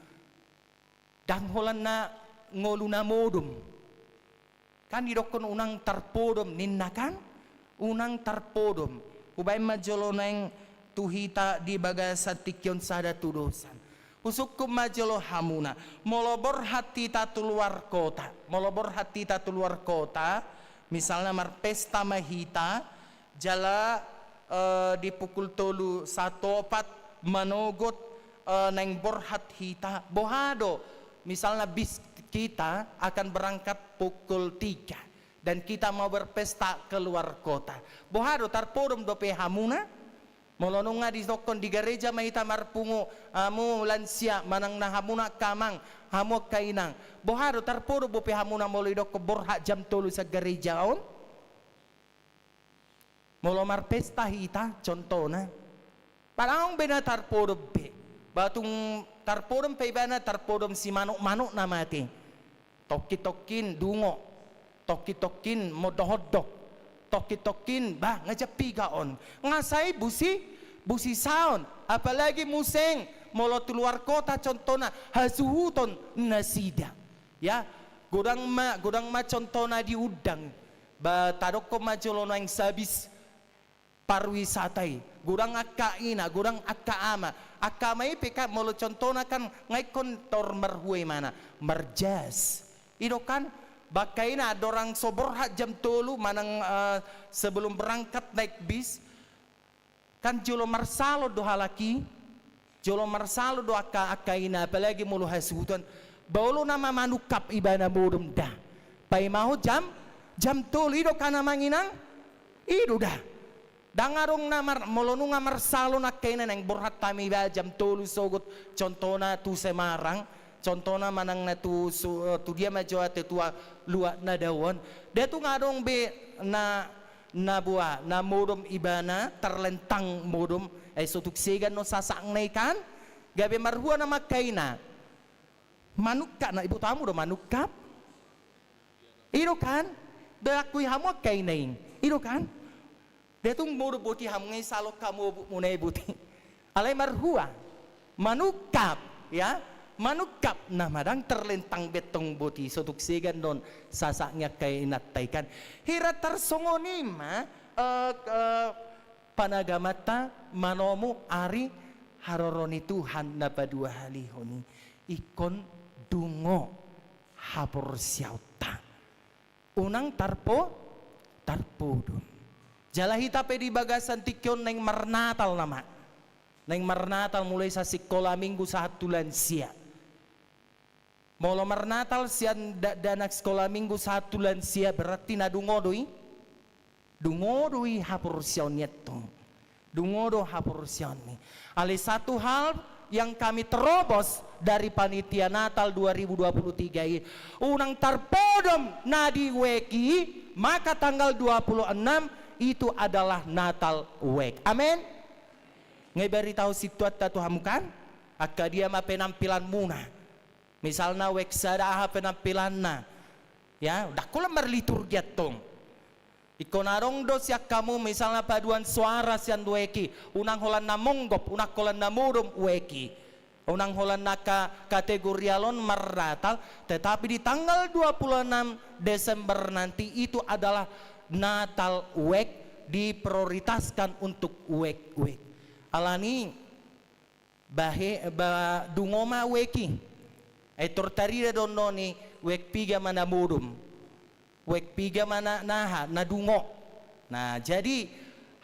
Ndang holan na ngolu na modom. Kan didokkon unang tarpodom ninna kan? Unang tarpodom. Hubaen ma jolo naeng tu hita di bagasan tingki on sada tudosan. Husungkun ma jolo hamuna. Molo borhat hita tu luar kota. Molo borhat hita tu luar kota, misalna marpesta ma hita, jala, eh, di pukul tolu satopat manogot, eh, naeng borhat hita. Boha do, misalna bis kita akan berangkat pukul tiga dan kita mau berpesta ke luar kota. Boha do, tarpodom dope hamuna? Molo nunga didokkon di gareja ma hita marpungu, hamu lansia manang na hamuna angka amang, hamu angka inang. Boha do, tarpodom dope hamuna molo didokkon borhat jam tolu sian gareja on? Molo marpesta hita, contohna, padahal be na tarpodom be. Ba tung tarpodom pe ibana, tarpodom simanuk-manuk na mate. Tongkin-tongkin dungo, tongkin-tongkin mondok-ondok, tongkin-tongkin, bah, nga jampiga on. Nga sai busi, busi saon, apalagi muse molo tu luar kota contohna, hasuhuton nasida. Ya, godang ma, godang ma contohna diundang. Ba, tadokkon ma jolo naeng sabis pariwisata i, godang angka ina, godang angka ama. Angka ama i pe kan molo contohna kan nga ingkon tor marhua imana, marjas. I do kan, ba angka ina andorang so borhat jam tolu manang, eh, sebelum berangkat naik bis, kan jolo marsalon do halak i, jolo marsalon do angka, angka ina, apalagi molo hasuhuton. Ba olo nama manungkap ibana modom da. Paima ho jam, jam tolu, i do kan amang inang? I do da. Ndang adong na mar-, molo nunga marsalon angka ina naeng borhat hami ba jam tolu sogot, contohna tu Semarang, contohna manang na tu su-, tu dia ma jo ate, tu a-, luat na dao on. Nda tung adong be na, na boha, na modom ibana, tarlentang modom, ai so tung sega do sasakna i kan? Gabe marhua nama angka ina. Manungkap na, iboto hamu do manungkap? I do kan? Diakui hamu angka ina i. I do kan? Nda tung modom boti hamu nga i salon hamu obukmuna i boti. Alai marhua? Manungkap, ya. Manungkap nama ndang tarlentang be tong boti, so tung sega do on sasak ni angka inanta i kan. Hira tarsongon i ma, eh, eh, panagamanta manomu ari haroro ni Tuhan na paduahalihon i. Ingkon dungo haporseaonta. Unang tarpo-, tarpodom. Jala hita pe di bagasan tingki on naeng marnatal nama. Naeng marnatal mulai sian sikola minggu sahat tu lansia. Molo marnatal sian dakdanak sikola minggu sahat tu lansia berarti na dungo do i. Dungo do i haporseaon i antong. Dungo do haporseaon i. Alai satu hal yang kami terobos dari panitia Natal dua ribu dua puluh tiga i, unang tarpodom na di wijk i, maka tanggal dua puluh enam itu adalah Natal wijk. Amin. Nga i barita ho sintuanta tu hamu kan? Angka dia ma penampilanmuna? Misalna wijk sada aha penampilanna? Ya, ndang holan marliturgi antong. Ingkon adong do sian hamu misalna paduan soara sian wijk i, unang holan na monggop, unang holan na modom wijk i. Unang holan angka kategorial on marnatal, tetapi di tanggal dua puluh enam Desember nanti itu adalah Natal Week, diprioritaskan untuk week-week. Alani bahe, ba, dungo ma week i. Ai tor tarida do annon i week piga ma na modom. Week piga ma na, na aha, na dungo. Nah, jadi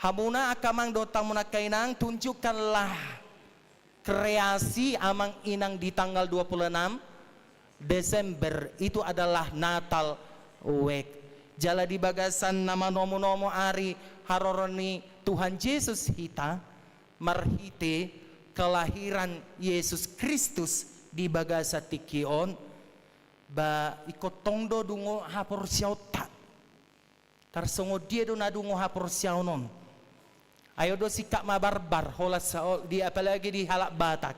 hamuna angka amang dohot hamuna angka inang, tunjukkanlah kreasi amang inang di tanggal dua puluh enam Desember itu adalah Natal Week. Jala di bagasan na manomu-nomu ari haroro ni Tuhan Jesus hita, marhite kelahiran Yesus Kristus di bagasan tingki on, ba ingkon tong do dungo haporseaonta. Tarsongon dia do na dungo haporseaon on? Ai on do singkat mabarbar, holan sa-, di, apalagi di halak Batak.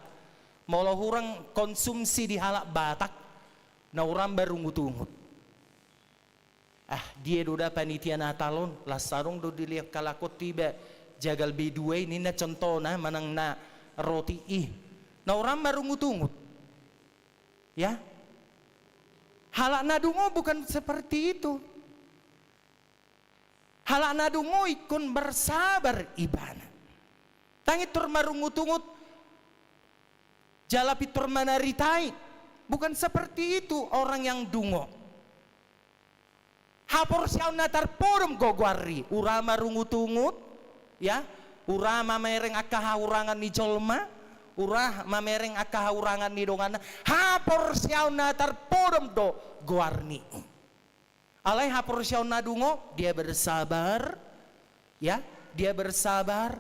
Molo hurang konsumsi di halak Batak, na hurang marungut-ungut. Ah, dia do da panitia Natal on, las adong do dilehon halak on tu iba jagal B dua i ninna contohna, manang na roti i. Na hurang marungut-ungut. Ya. Halak na dungo bukan seperti itu. Halak na dungo ingkon bersabar ibana. Ndang i tor marungut-ungut jala pintor manaritai. Bukan seperti itu orang yang dungo. Haporseaon na tarpodom do goar ni i, ura marungut-ungut, ya, ura mamereng angka hahurangan ni jolma, ura mamereng angka hahurangan ni donganna, haporseaon na tarpodom do goar ni i. Alai haporseaon na dungo, dia bersabar, ya, dia bersabar,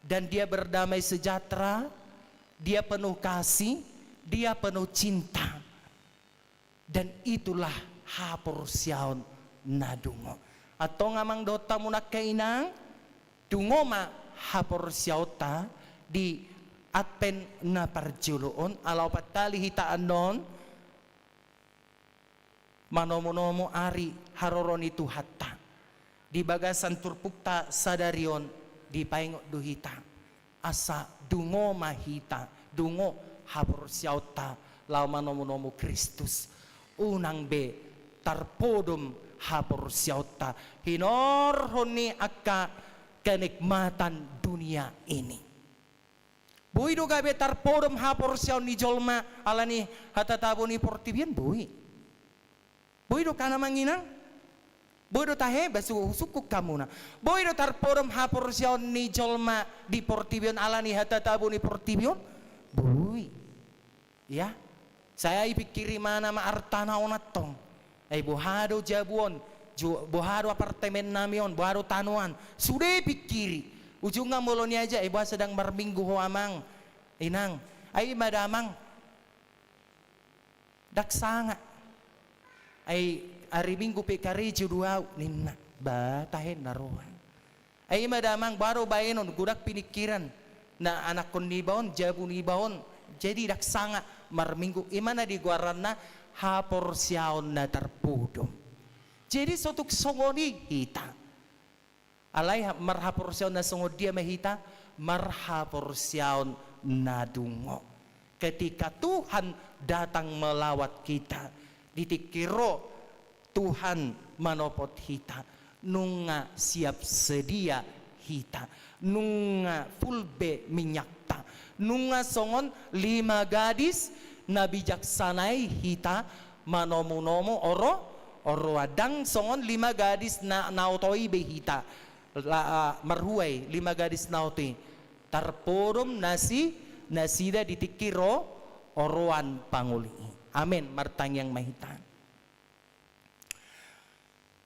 dan dia berdamai sejahtera, dia penuh kasih, dia penuh cinta. Dan itulah haporseaon na dungo. Antong amang dohot hamuna angka inang, dungo ma haporseaonta di Advent na parjolo on, ala opat hali hita annon manomu-nomu ari haroro ni Tuhanta. Di bagasan turpukta sadari on dipaingot do hita. Asa dungo ma hita, dungo haporseaonta laho manomu-nomu Kristus. Unang be tarpodom haporseaonta hinorhon ni angka kenikmatan dunia ini. Boi do gabe tarpodom haporseaon ni jolma ala ni hatatabo ni portibi on, boi. Boi do kan amang inang? Boi do tahe, ba su-, sungkun hamuna. Boi do tarpodom haporseaon ni jolma di portibi on ala ni hatatabo ni portibi on? Boi. Ya. Sai pingkiri ma na ma artana on antong. Ai boha do jabu on, ju-, boha do apartemen nami on, boha do tano an. Sude pingkiri. Ujungna molo niajak, ai boha sedang marminggu ho amang, inang. Ai ima damang. Ndang sanga. Ai ari Minggu pe karejo do au, ninna. Ba, tahe na roha. Ai ima damang, boha do baenon, godang piningkiran. Na anakkon niba on, jabu niba on. Jadi ndang sanga marminggu, ima na digoaranna haporseaon na tarpodom. Jadi so tung songon i hita. Alai ha-, marhaporseaon na songon dia ma hita? Marhaporseaon na dungo. Ketika Tuhan datang melawat kita, di tingki ro Tuhan manopot hita, nunga siap sedia hita, nunga full be minyakta, nunga songon lima gadis na bijaksana i hita manomu-nomu oro-, oroan. Ndang songon lima gadis na, na oto i be hita la, a, marhua i, lima gadis na oto i. Tarpodom nasi-, nasida di tingki ro-, oroan pangoli i. Amen. Martangiang ma hita.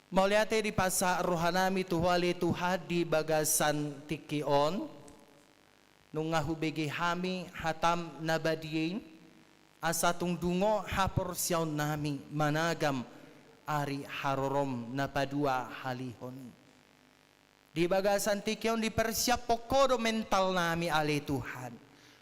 Mauliate dipasahat rohanami tu Ho ale Tuhan di bagasan tingki on. Nunga hubege hami hatam na badia i, asa tung dungo haporseaonnami managam ari harorom na paduahalihon i. Di bagasan tingki on dipersiaphon Ho do mentalnami ale Tuhan.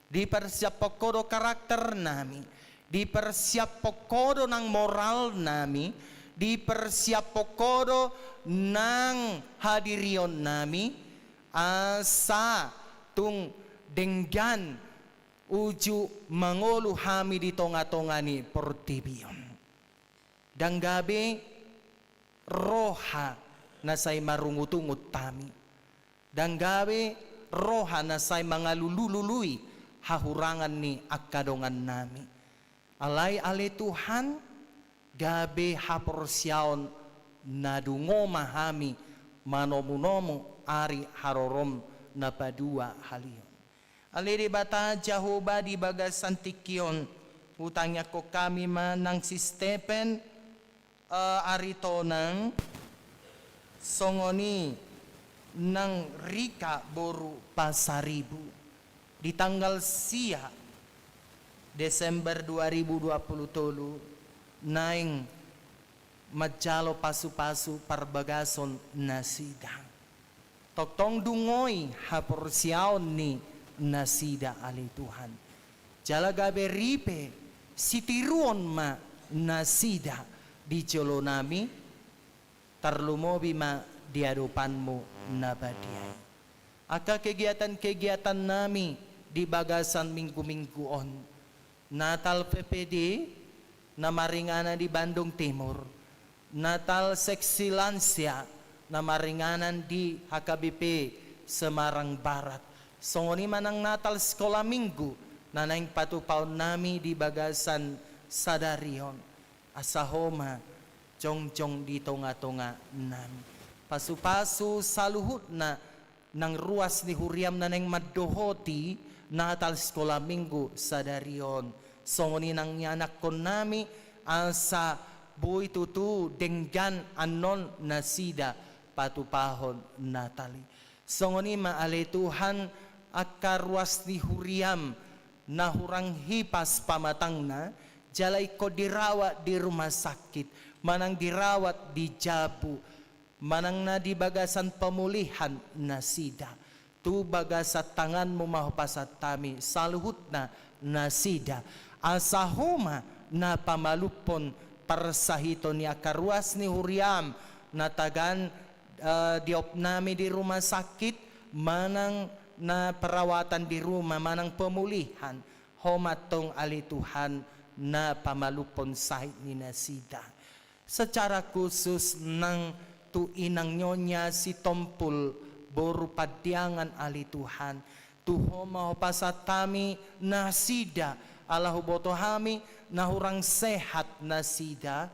Dipersiaphon Ho do karakternami. Dipersiaphon Ho do nang moralnami. Dipersiaphon Ho do nang hadirionnami. Asa tung denggan uju mangolu hami di tonga-tonga ni portibi on. Ndang gabe roha na sai marungut-ungut hami. Ndang gabe roha na sai mangalului-lului hahurangan ni angka dongannami. Alai ale Tuhan, gabe haporseaon na dungo ma hami manomu-nomu ari harorom na paduahalion. Ale Debata Jahowa, di bagasan tingki on, hutangiangkon hami ma nang si Stephen, eh, Aritonang, songon i nang Rika boru Pasaribu, di tanggal sia Desember dua ribu dua puluh tolu, naeng manjalo pasu-pasu parbagason nasida. Tongtong dungoi haporseaon ni nasida ale Tuhan. Jala gabe ripe sitiruon ma nasida di jolonami, tarlumobi ma di adopanmu na badia i. Angka kegiatan-kegiatannami di bagasan minggu-minggu on. Natal P P D na maringanan di Bandung Timur. Natal seksi lansia na maringanan di H K B P Semarang Barat. Songon i ma nang Natal sekolah minggu na naeng patupaonnami di bagasan sadari on. Asa Ho ma jongjong di tonga-tonganami. Pasu-pasu saluhutna nang ruas ni huriam na naeng mandohoti Natal sekolah minggu sadari on. Songon i nang ianakkonnami, asa boi tutu denggan annon nasida patupahon Natal i. Songon i ma ale Tuhan, angka ruas ni huriam na hurang hipas pamatangna, jala ingkon dirawat di rumah sakit, manang dirawat di jabu, manang na di bagasan pemulihan nasida. Tu bagasan tanganmu ma hupasahat hami saluhutna nasida. Asa Ho ma na pamalumhon parsahiton ni angka ruas ni huriam na tagan, eh, diopnami di rumah sakit, manang na perawatan di rumah, manang pemulihan. Ho ma antong ale Tuhan na pamalumhon sahit ni nasida. Secara khusus nang tu inang Nyonya Sitompul boru Pandiangan ale Tuhan. Tu Ho ma hupasahat hami nasida, ala huboto hami na hurang sehat nasida.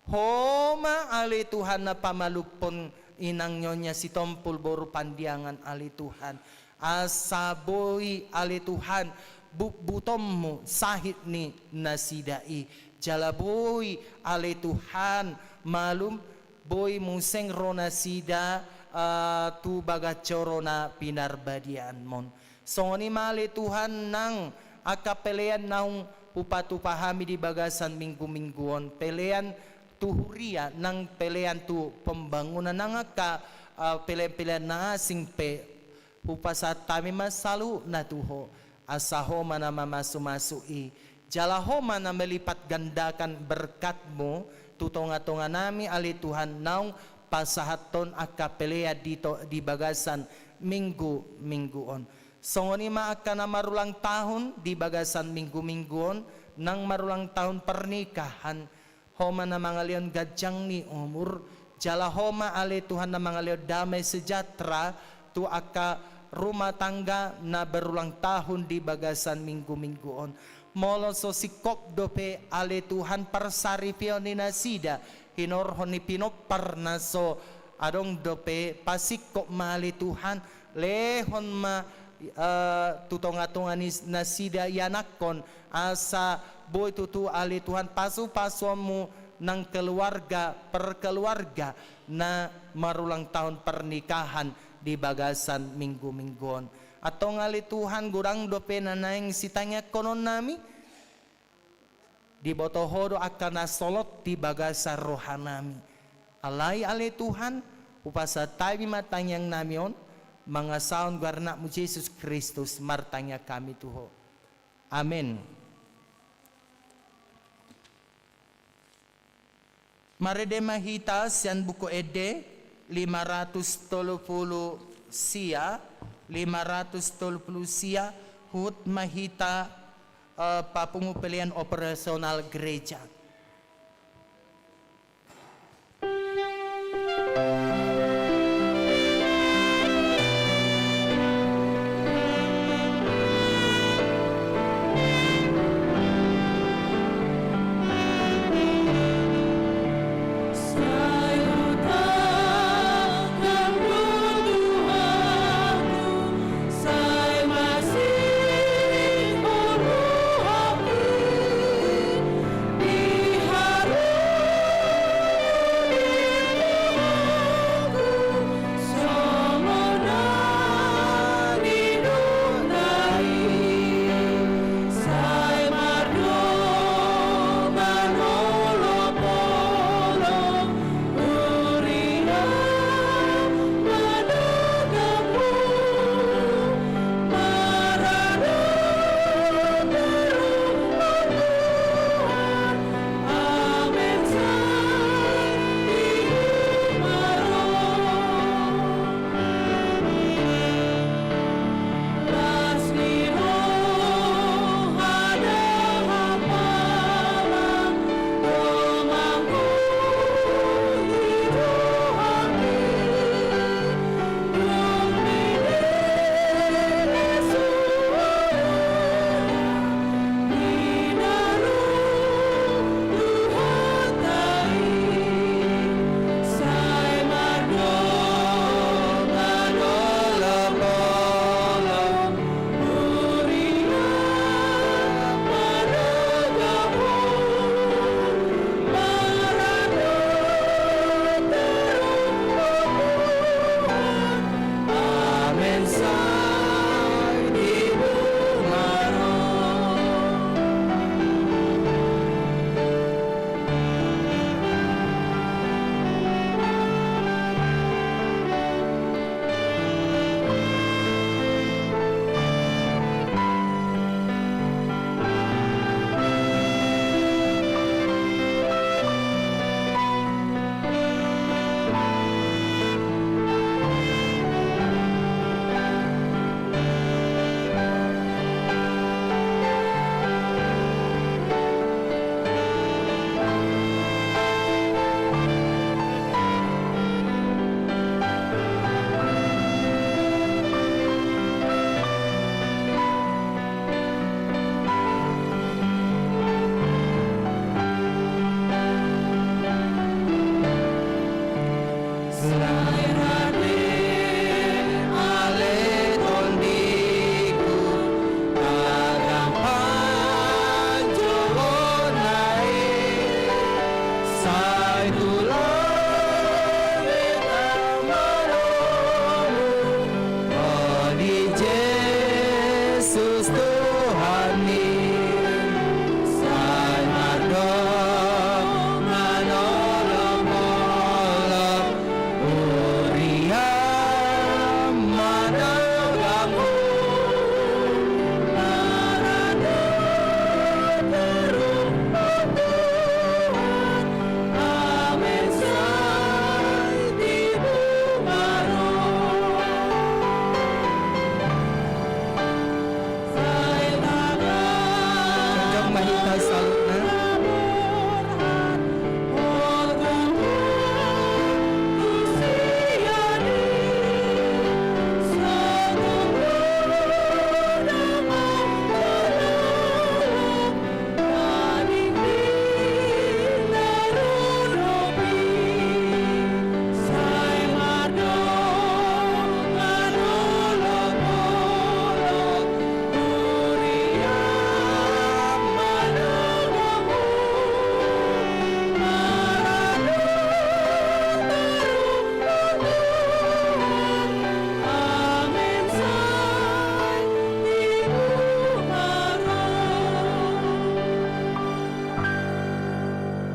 Ho ma ale Tuhan na pamalumhon inang Nyonya Sitompul boru Pandiangan ale Tuhan. Asa boi ale Tuhan butbutonmu sahit ni nasida i. Jala boi ale Tuhan malum, boi muse ro nasida, eh, tu bagas joro na pinarbadiaonmon. Songon i ma ale Tuhan nang angka pelean naung hupatupa hami di bagasan minggu-minggu on. Pelean tu huria nang pelean tu pembangunan nang angka, eh, pelean-pelean na asing pe hupasahat hami ma saluhutna tu Ho. Asa Ho ma na mamasu-masu i. Jala Ho ma na melipat gandakan berkatmu tu tonga-tonganami ale Tuhan naung pasahathon angka pelean di to-, di bagasan minggu-minggu on. Songon i ma angka na marulang tahun di bagasan minggu-minggu on, nang marulang tahun pernikahan. Ho ma na mangalehon ganjang ni umur, jala Ho ma ale Tuhan na mangalehon damai sejahtera tu angka rumah tangga na berulang tahun di bagasan minggu-minggu on. Molo so singkop dope ale Tuhan parsaripeon ni nasida, hinorhon ni pinompar na so adong dope, pasingkop ma ale Tuhan, lehon ma, eh, tu tonga-tonga ni nasida ianakkon, asa boi tutu ale Tuhan pasu-pasuonmu nang keluarga per keluarga na marulang tahun pernikahan di bagasan minggu-minggu on. Antong ale Tuhan godang dope na naeng sitangiangkononnami, diboto Ho do angka na solot di bagasan rohanami. Alai ale Tuhan, hupasahat hami ma tangiangnami on, mangasahon goar ni Anakmu Jesus Kristus martangiang hami tu Ho. Amen. Marende ma hita sian Buku Ende lima ratus tolu pulu sia, lima ratus tolu pulu sia, huhut ma hita Eh, papungu pelean operasional gereja. Jongjong ma hita saluhutna.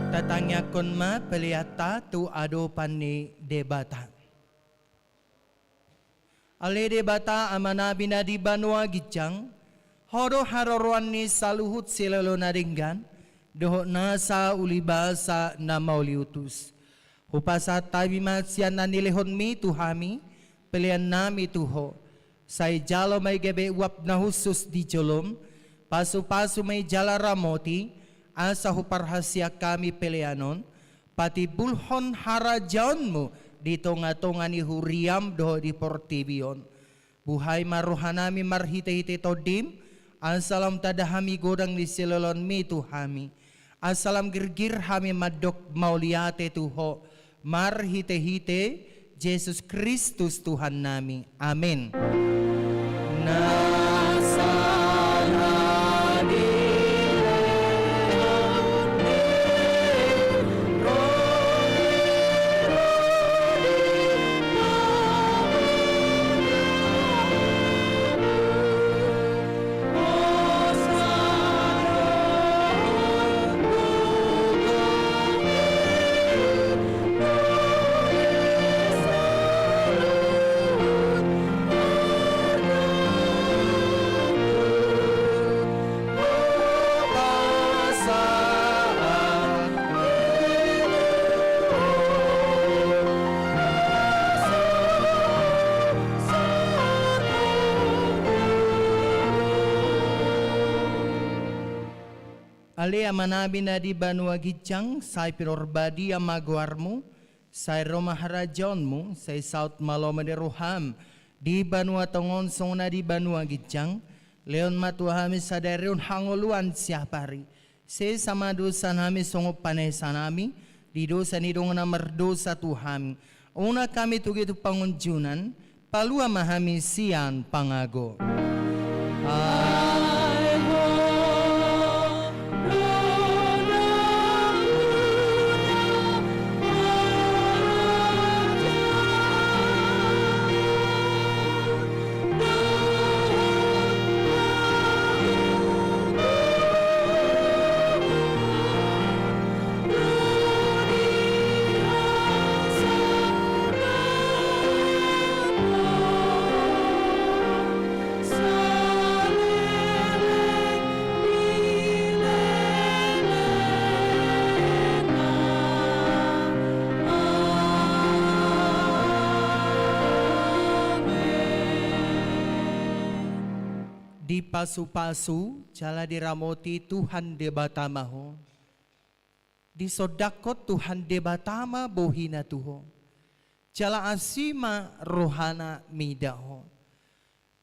Tatangiangkon ma peleanta tu adopan ni Debata. Ale Debata Amanami na di banua ginjang, Ho do haroroan ni saluhut silehon na denggan, dohot nasa ulibasa na mauliutus. Hupasahat hami ma sian na nilehonmi tu hami, peleannami tu Ho. Sai jalo ma i gabe uap na hushus di jolom, Pasupasu ma i jala ramoti, asa huparhasian hami pelean on, patimbulhon harajaonmu di tongatonga ni huriam dohot di portibi on. Buhai ma rohanami marhitehite Tondim, asa lam tanda hami godang ni silehonmi tu hami. Asa lam girgir hami mandok mauliate tu Ho, marhitehite Jesus Kristus Tuhannami. Amen. Na sahadiron ni roha ni Roha ni Nabi. Ale Amanami na di banua ginjang, sai pinarbadia ma goarmu, sai ro ma harajaonmu, sai saut ma lomo ni roham, di banua tonga on songon na di banua ginjang. Lehon ma tu hami sadari on hangoluan siapari. Sesa ma dosanami songon panesanami di dosa ni dongan na mardosa tu hami. Unang hami tugi tu pangunjunan, palua ma hami sian pangago. Ai Ho do na muna harajaon. Dipasupasu jala diramoti Tuhan Debata ma ho. Disondangkon Tuhan Debata ma bohina tu ho. Jala asi ma rohana mida ho.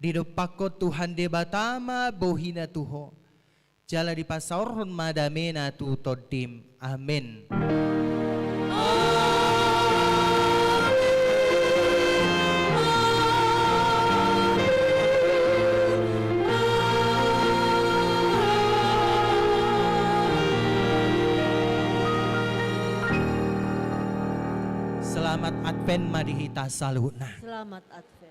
Didompakkon Tuhan Debata ma bohina tu ho. Jala dipasaorhon ma damena tu tondim. Amen. Selamat Advent ma di hita saluhutna. Selamat Advent.